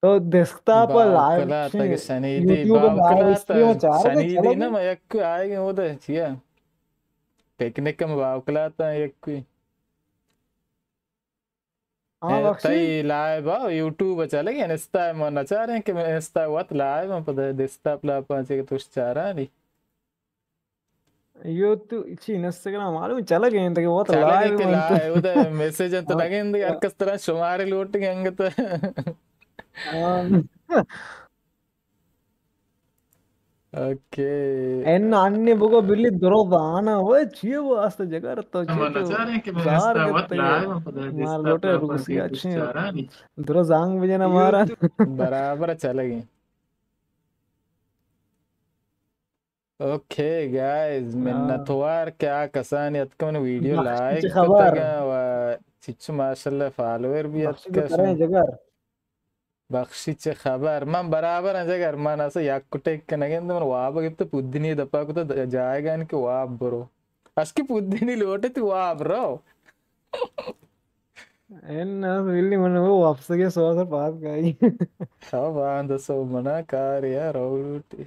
تو ڈیسک ٹاپ ءَ لائیو باوکلات اگہ شنیدی، یوٹیوب ءَ لائیو باوکلات اسٹریم ءَ چارگ ءَ شنیدی چلگ نا، ءَ؟ ما یک آئے گئے وہ دے، چیا؟ پکنک ءَ ما باوکلات یک کوئی۔ ہاں، اے، بخشی۔ تئی لائیو ءَ یوٹیوب ءَ چلگ ءَ، انسٹا ءَ ما نہ چاریں کہ انسٹا ءَ وت لائیو ءَ، پدا ڈیسک ٹاپ لاپ ءَ چہ کہ توش چارانی۔ یوٹیوب، چی، انسٹاگرام، معلوم چلگ ءَ انت کہ وت چلگ ءَ لائیو کہ انت۔ لائیو، ادا میسج انت ہاں۔ نہ گندے، ہر کس ترا شمارے لوٹ گئے انگت۔ ہاں۔ اوکے۔ ان انی بگو بلی درو زانا، اوئے چیے واسطہ جگر تو چیے تو؟ نچاریں کہ میں زار استا وت گتے۔ لائیو ہم پدا مار ڈیسک ٹاپ لوٹے لاپ روسی انت اچھے۔ چارانی۔ درو زانگ بجنا مارا۔ برابر چلگیں۔ اوکے گائز، ہاں۔ منتوار کہ آ کسانی اتکن ویڈیو بخشی لائک چہ خبر؟ کتگا و چچو ماشاءاللہ فالوور بھی بخشی اتکا تو کریں شما۔ جگر۔ بخشی چہ خبر؟ من برابر آں جگر، من اسا یک ٹک نگند، من واب گپت پودنی دپا کت جایگان کہ واب برو۔ اشکی پودنی لوٹے تو واب رو۔ ان ویلی من وہ واپس کے سو سر پاس گئی۔ سو باند سو منا کار یا رو لوٹی۔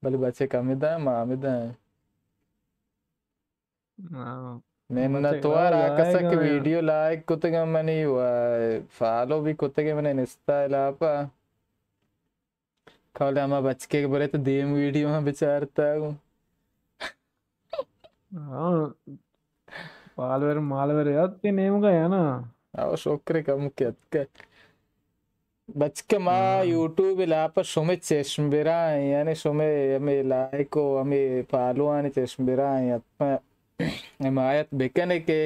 بلے بچے کم داں، ما ہم داں۔ ہاں۔ منتوار آ کسا کہ ویڈیو لائک کتگاں منی و فالو بھی کتگے منی انسٹا لاپا۔ کالے ہما بچکے کہ برے تو دیم ویڈیو ہاں بچارتا گوں۔ ہاں۔ فالوور مالوور یاد تے نیمگا یا نا؟ او شکر کم کہ اتکے۔ بچکہ ما ہاں۔ یوٹیوب لاپا شمے چشم برائیں، یعنی شمے ہمے لائک و ہمے فالوانی چشم برائیں، حتما حمایت بکنے کہ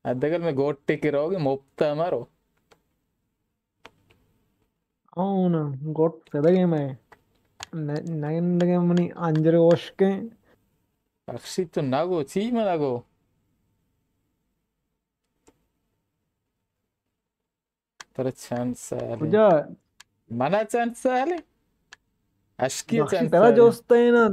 حداقل میں گوٹے کہ روگے مپتا مرو۔ اون گوٹ سدگے میں نگندگے منی انجر اوشکیں۔ بخشی تو نگو، چی من نگو؟ ترا چند سال؟ کجا؟ منا چند سال؟ اشکی بخشی چند ترا سال؟ جوست ہے نا،